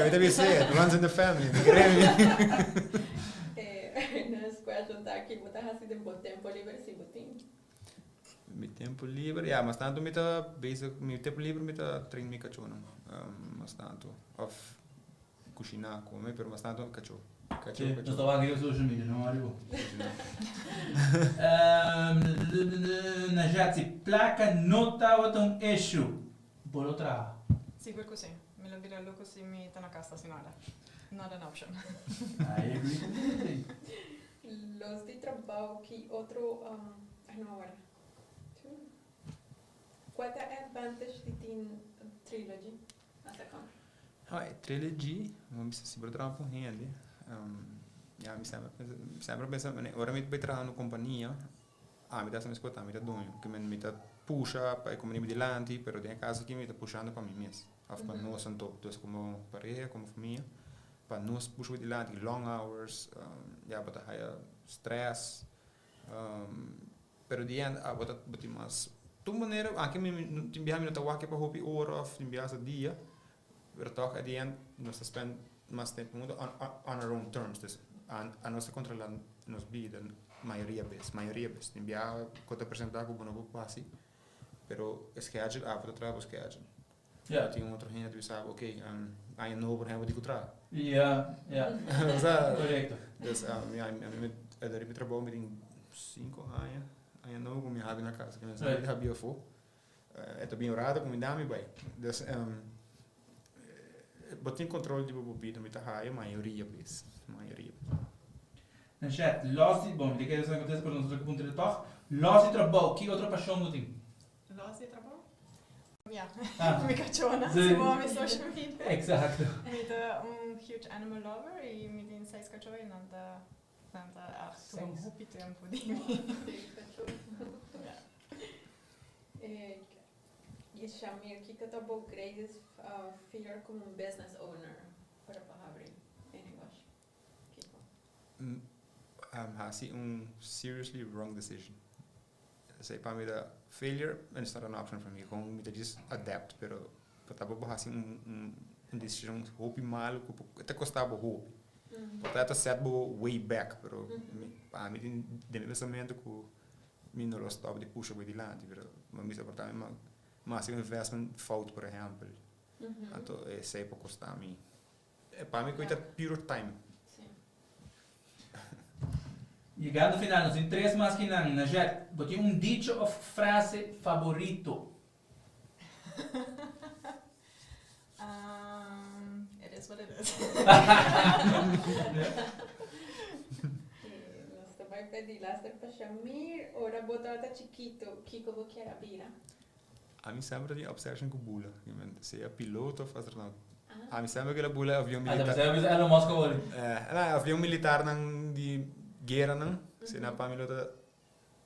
Mi ta bisa, it runs in the family. Mi cree mi. Next question ta ki bo ta hasi den bo tempo liber si bo tin? Mi tempo liber, ya, mas tanto mi ta bezig, mi tempo liber mi ta train mi cachonan, mas tanto. Of Kushiná, kome, pero mas tantu kachó. Kachó, Sí, kachó. nos ta wak riba social media, no wak riba. Kushiná. Najat, si plaka no tabata un issue, bo lo traha? Sigur ku si. Mi lo bira loko si mi ta na kas ta sin nada. Not an option. I agree completely. Los di trabou ki otro, ay no awor. Kua ta e advantage di tin Trilogy? Ai, Trilogy, bo bisa si bo ta traha ku un hende, ya mi semper pensa, semper pensa ora mi bai traha na un kompania, ami ta hasi mes kos, ami ta duño, ke men mi ta pusha pa e kompania bai dilanti, pero den e kaso aki mi ta pushando pa mi mes, òf pa nos anto, dus komo pareha, komo famia, pa nos pusha bai dilanti, long hours, ya bo ta haya stress, Pero di end abo ta bo tin mas tur manera aki mi tin biaha mi no ta wak pa hopi ora of tin biaha hasta dia pero tog at the end nos ta spend mas tempo hunto on on our own terms dus a nos ta controla nos bida mayoria bes mayoria bes tin biaha ku ta presenta ku bo no por hasi pero e schedule abo ta traha bo schedule. Tin un otro hende ta bisa bo, ok, aña nobo por ehempel di ku traha. Ja, ja. Osea, Korekto. Dus mi ami mi a mi trabou mi tin sinku aña, aña nobo ku mi habi na kas. Mi sa habi afó. E ta bin un rato ku mi da mi bai. Dus bo tin kontrol di bo bida, mi ta haya mayoria bes, mayoria. Nanshet, los di, bon, mi ta kere sa kontesta pero nos ta puntra tòg. Los di trabou, ki otro pashon bo tin? Los di trabou? Ja, mi kachona, si bo mi social media. Exacto. Mi ta un huge animal lover y mi tin seis kachó y nan ta nan ta echt tuma hopi tempo di mi. Seis kachó. Ja. Y Shamir, kiko ta bo greatest fear como un business owner ora bo habri e negoshi? Kiko? Hasi un seriously wrong decision. Esei pa mi ta failure and it's not an option for me. Kon mi ta djis adapt pero pa ta bo hasi un un decision hopi malo ku por ta kosta bo hopi. Por ta ta set bo way back pero pa mi den mi pensamentu ku mi no lo stop di pusha bo dilanti pero mi bisa por ta mi mi hasi un investment fout por ehempel anto esei por kosta mi. Pa mi ku ta pure time. Yegando final nos tin tres mas ki nan. Najette, bo tin un dicho of frase faborito? It is what it is. Nos ta bai pedi laster pa Shamir. Ora bo tabata chikito, kiko bo kier a bira? Ami semper tin obsession ku bula. Sea piloto of astronaut. Ami semper kila bula avion militar. Ata pensaba bisa Elon Musk awor. No, avion militarnan di gueranan. Asina pa mi lo ta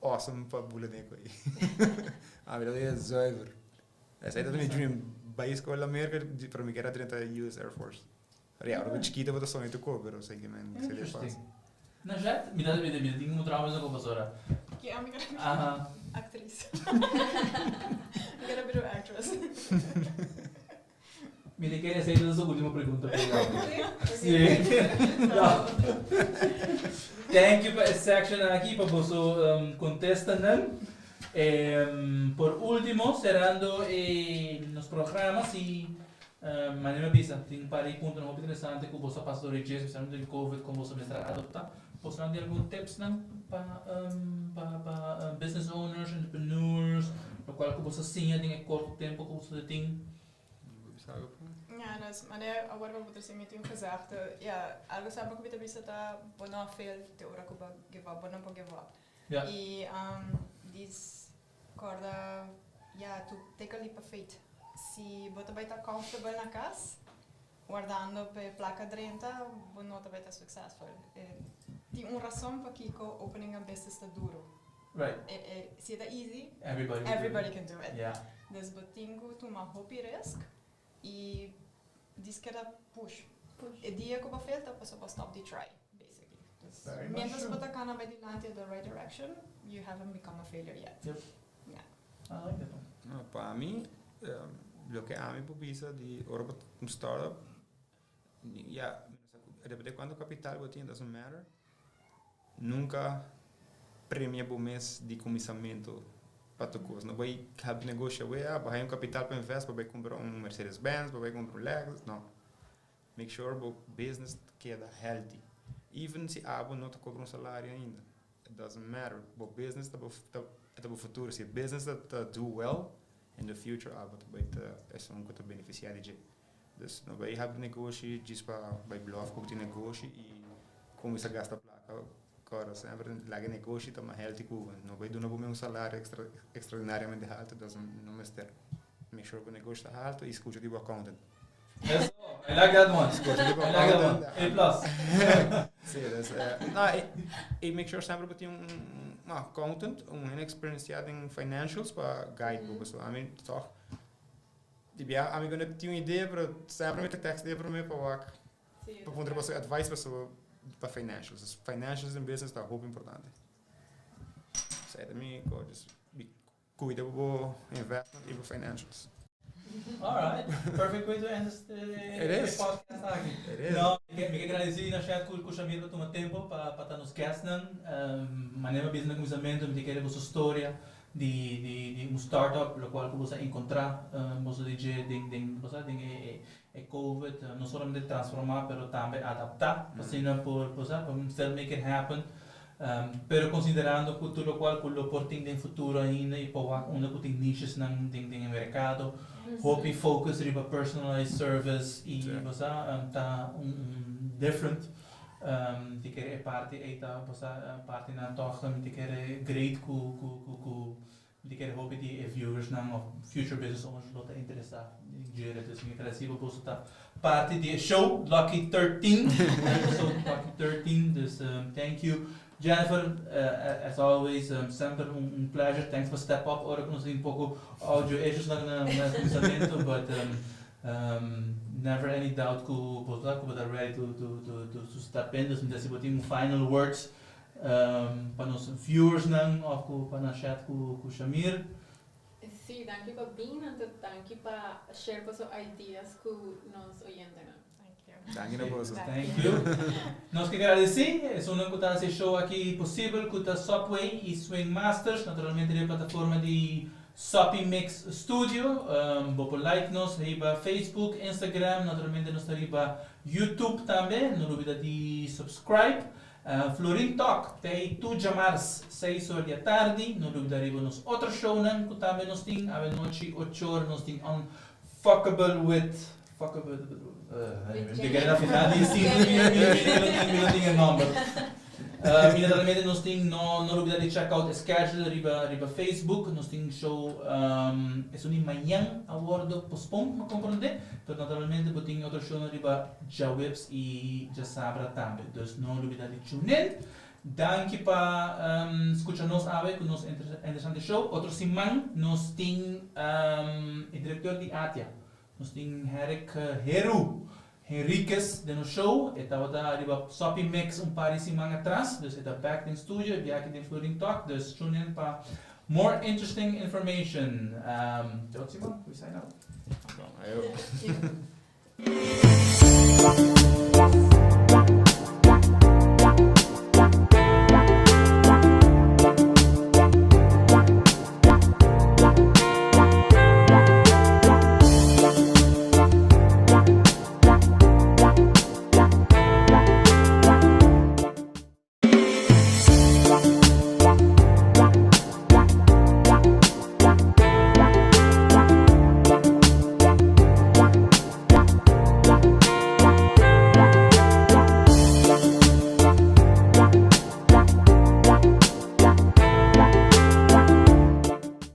awesome pa bula den e. Ami lo ta zuiver. Esei ta mi dream. Bai skol na Merka pero mi kier a drenta US Air Force. Pero ya, ora bo chikito bo ta soña tur kos, pero esei men seria fácil. Najette, mi ta mi ta tin un trauma esaki pasora. Ke ami kere bira? Aha. Actriz. Mi kere bira un actress. Mi ta kere esei ta su ultimo pregunta pa jou. Sí. No. Thank you pa e section aki, pa boso contestanan. Por ultimo, cerrando e nos programa, si Manera mi a bisa, tin un par di puntonan hopi interesante ku boso a pasa dor e dje, spesialmente den covid, kon boso mester a adoptá. Boso nan tin algun tipsnan pa pa pa business owners, entrepreneurs, lokual ku boso a siña den e korto tempu ku boso ta tin? Ja, dus manera awor bo por mi tin un gezegde, ja, algo semper ku mi ta bisa ta bo no a fail te ora ku bo give up, bo no por give up. I dis Corda, ya, to take a leap of faith. Si bo ta bai ta comfortable na cas, wardando p'e placa drenta, bo no ta bai ta successful. Tin un rason pakico opening a business ta duro. Si e ta easy, everybody can do it. Dus bo tin cu tuma hopi risk y dis keda push. E dia cu bo fail ta pasobra bo stop di try. Basically. Dus mientras bo ta cana bay dilanti the right direction, you haven't become a failure yet. Yep. Yeah. I like that one. No, pa mi, loke ami por bisa di ora bo ta un startup, ya, depende cuanto capital bo tin, doesn't matter, nunca premia bo mes di cuminsamento pa tur cos. No bay habi negoshi awe, ah, bo haya un capital pa invest, bo bay cumpra un Mercedes Benz, bo bay cumpra un Lexus, no. Make sure bo business keda healthy. Even si abo no ta cobra un salario ainda, it doesn't matter. Bo business ta bo ta bo futuro. Si e business ta ta do well, in the future abo ta bay ta esun cu ta beneficia di dje. Dus no bay habri negoshi djis pa bay bluff cu bo tin negoshi y cuminsa gasta placa. Cora semper laga e negoshi ta mas healthy cu bo. No bay duna bo mes un salario extra extraordinariamente halto, doesn't no mester. Make sure bo negoshi ta halto y scucha di bo accountant. Eso, I like that one. Scucha di bo I like that one. accountant. A plus. Sí, dus, no, e, e make sure semper bo tin un, un accountant, un hende experienciado den financials pa guide bo. Pasobra ami toch, di bia ami cu no tin un idea, pero semper mi ta text e prome pa wak, pa puntra boso advice pasobra pa financials. Dus financials den business ta hopi importante. Esei ta mi ko, just be Cuida cu bo investment y bo financials. Alright, perfect way to end this It is. podcast aki. It is. No, mi ke mi ke gradeci Nashet cu cu Shamir pa tuma tempo pa pa ta nos guestnan. Manera mi a bisa na cuminsamentu mi ta kere boso storia. di un startup, locual cu bo a encontra bo di den bo den e COVID, no solamente transforma, pero tambe adapta, asina por still make it happen. Pero considerando cu tur locual cu lo por tin den futuro ainda y pa unda cu tin niches nan den mercado, hopi focus riba personalized service y bo ta un different di kere e parti ey ta bo parti nan toch di kere great cu di kere hopi di e viewers nan of future business owners lo ta interesa den djere. Dus mi agradecido boso ta parti di e show Lucky 13, episode Lucky 13. Dus thank you, Jennifer, as always, semper un pleasure. Thanks for step up ora cu nos tin un poco audio issues na cuminsamento, but never any doubt cu bo ta ready to step in. Dus mi si bo tin un final words pa nos viewers nan of pa nan chat cu Shamir. Si, danki pa bin, anto danki pa share boso ideas cu nos oyentenan. Thank you. Danki na boso. Thank you. Nos kier gradici esunnan cu ta haci e show aki posibel, cu ta Subway y Swing Masters, naturalmente e plataforma di Soppy Mix Studio. Bo por like nos riba Facebook, Instagram, naturalmente nos ta riba YouTube tambe. No lubida di subscribe. Florin Talk, te tur diamars, 6 or di atardi. No lubida riba nos otro shownan cu tambe nos tin. Anochi, 8 or, nos tin Unfuckable with Fuckable, anyway, di na final di season, mi no tin e nomber. Y naturalmente nos tin, no lubida di check out e schedule riba Facebook. Nos tin show, esun di mañan a wordo postpone, mi comprende. Pero naturalmente bo tin otro show riba diahuebs y diasabra tambe. Dus no lubida di tune in. Danki pa scucha nos awe cu nos interesante show. Otro siman nos tin e director di ATIA. Nos tin Herrick Heru Henriquez den nos show. E tabata riba Soppy Mix un par di siman atras. Dus e ta back in studio, e biaha den Florin Talk. Dus tune in pa more interesting information. Tot siman, we sign out. Bon, ayo. Thank you.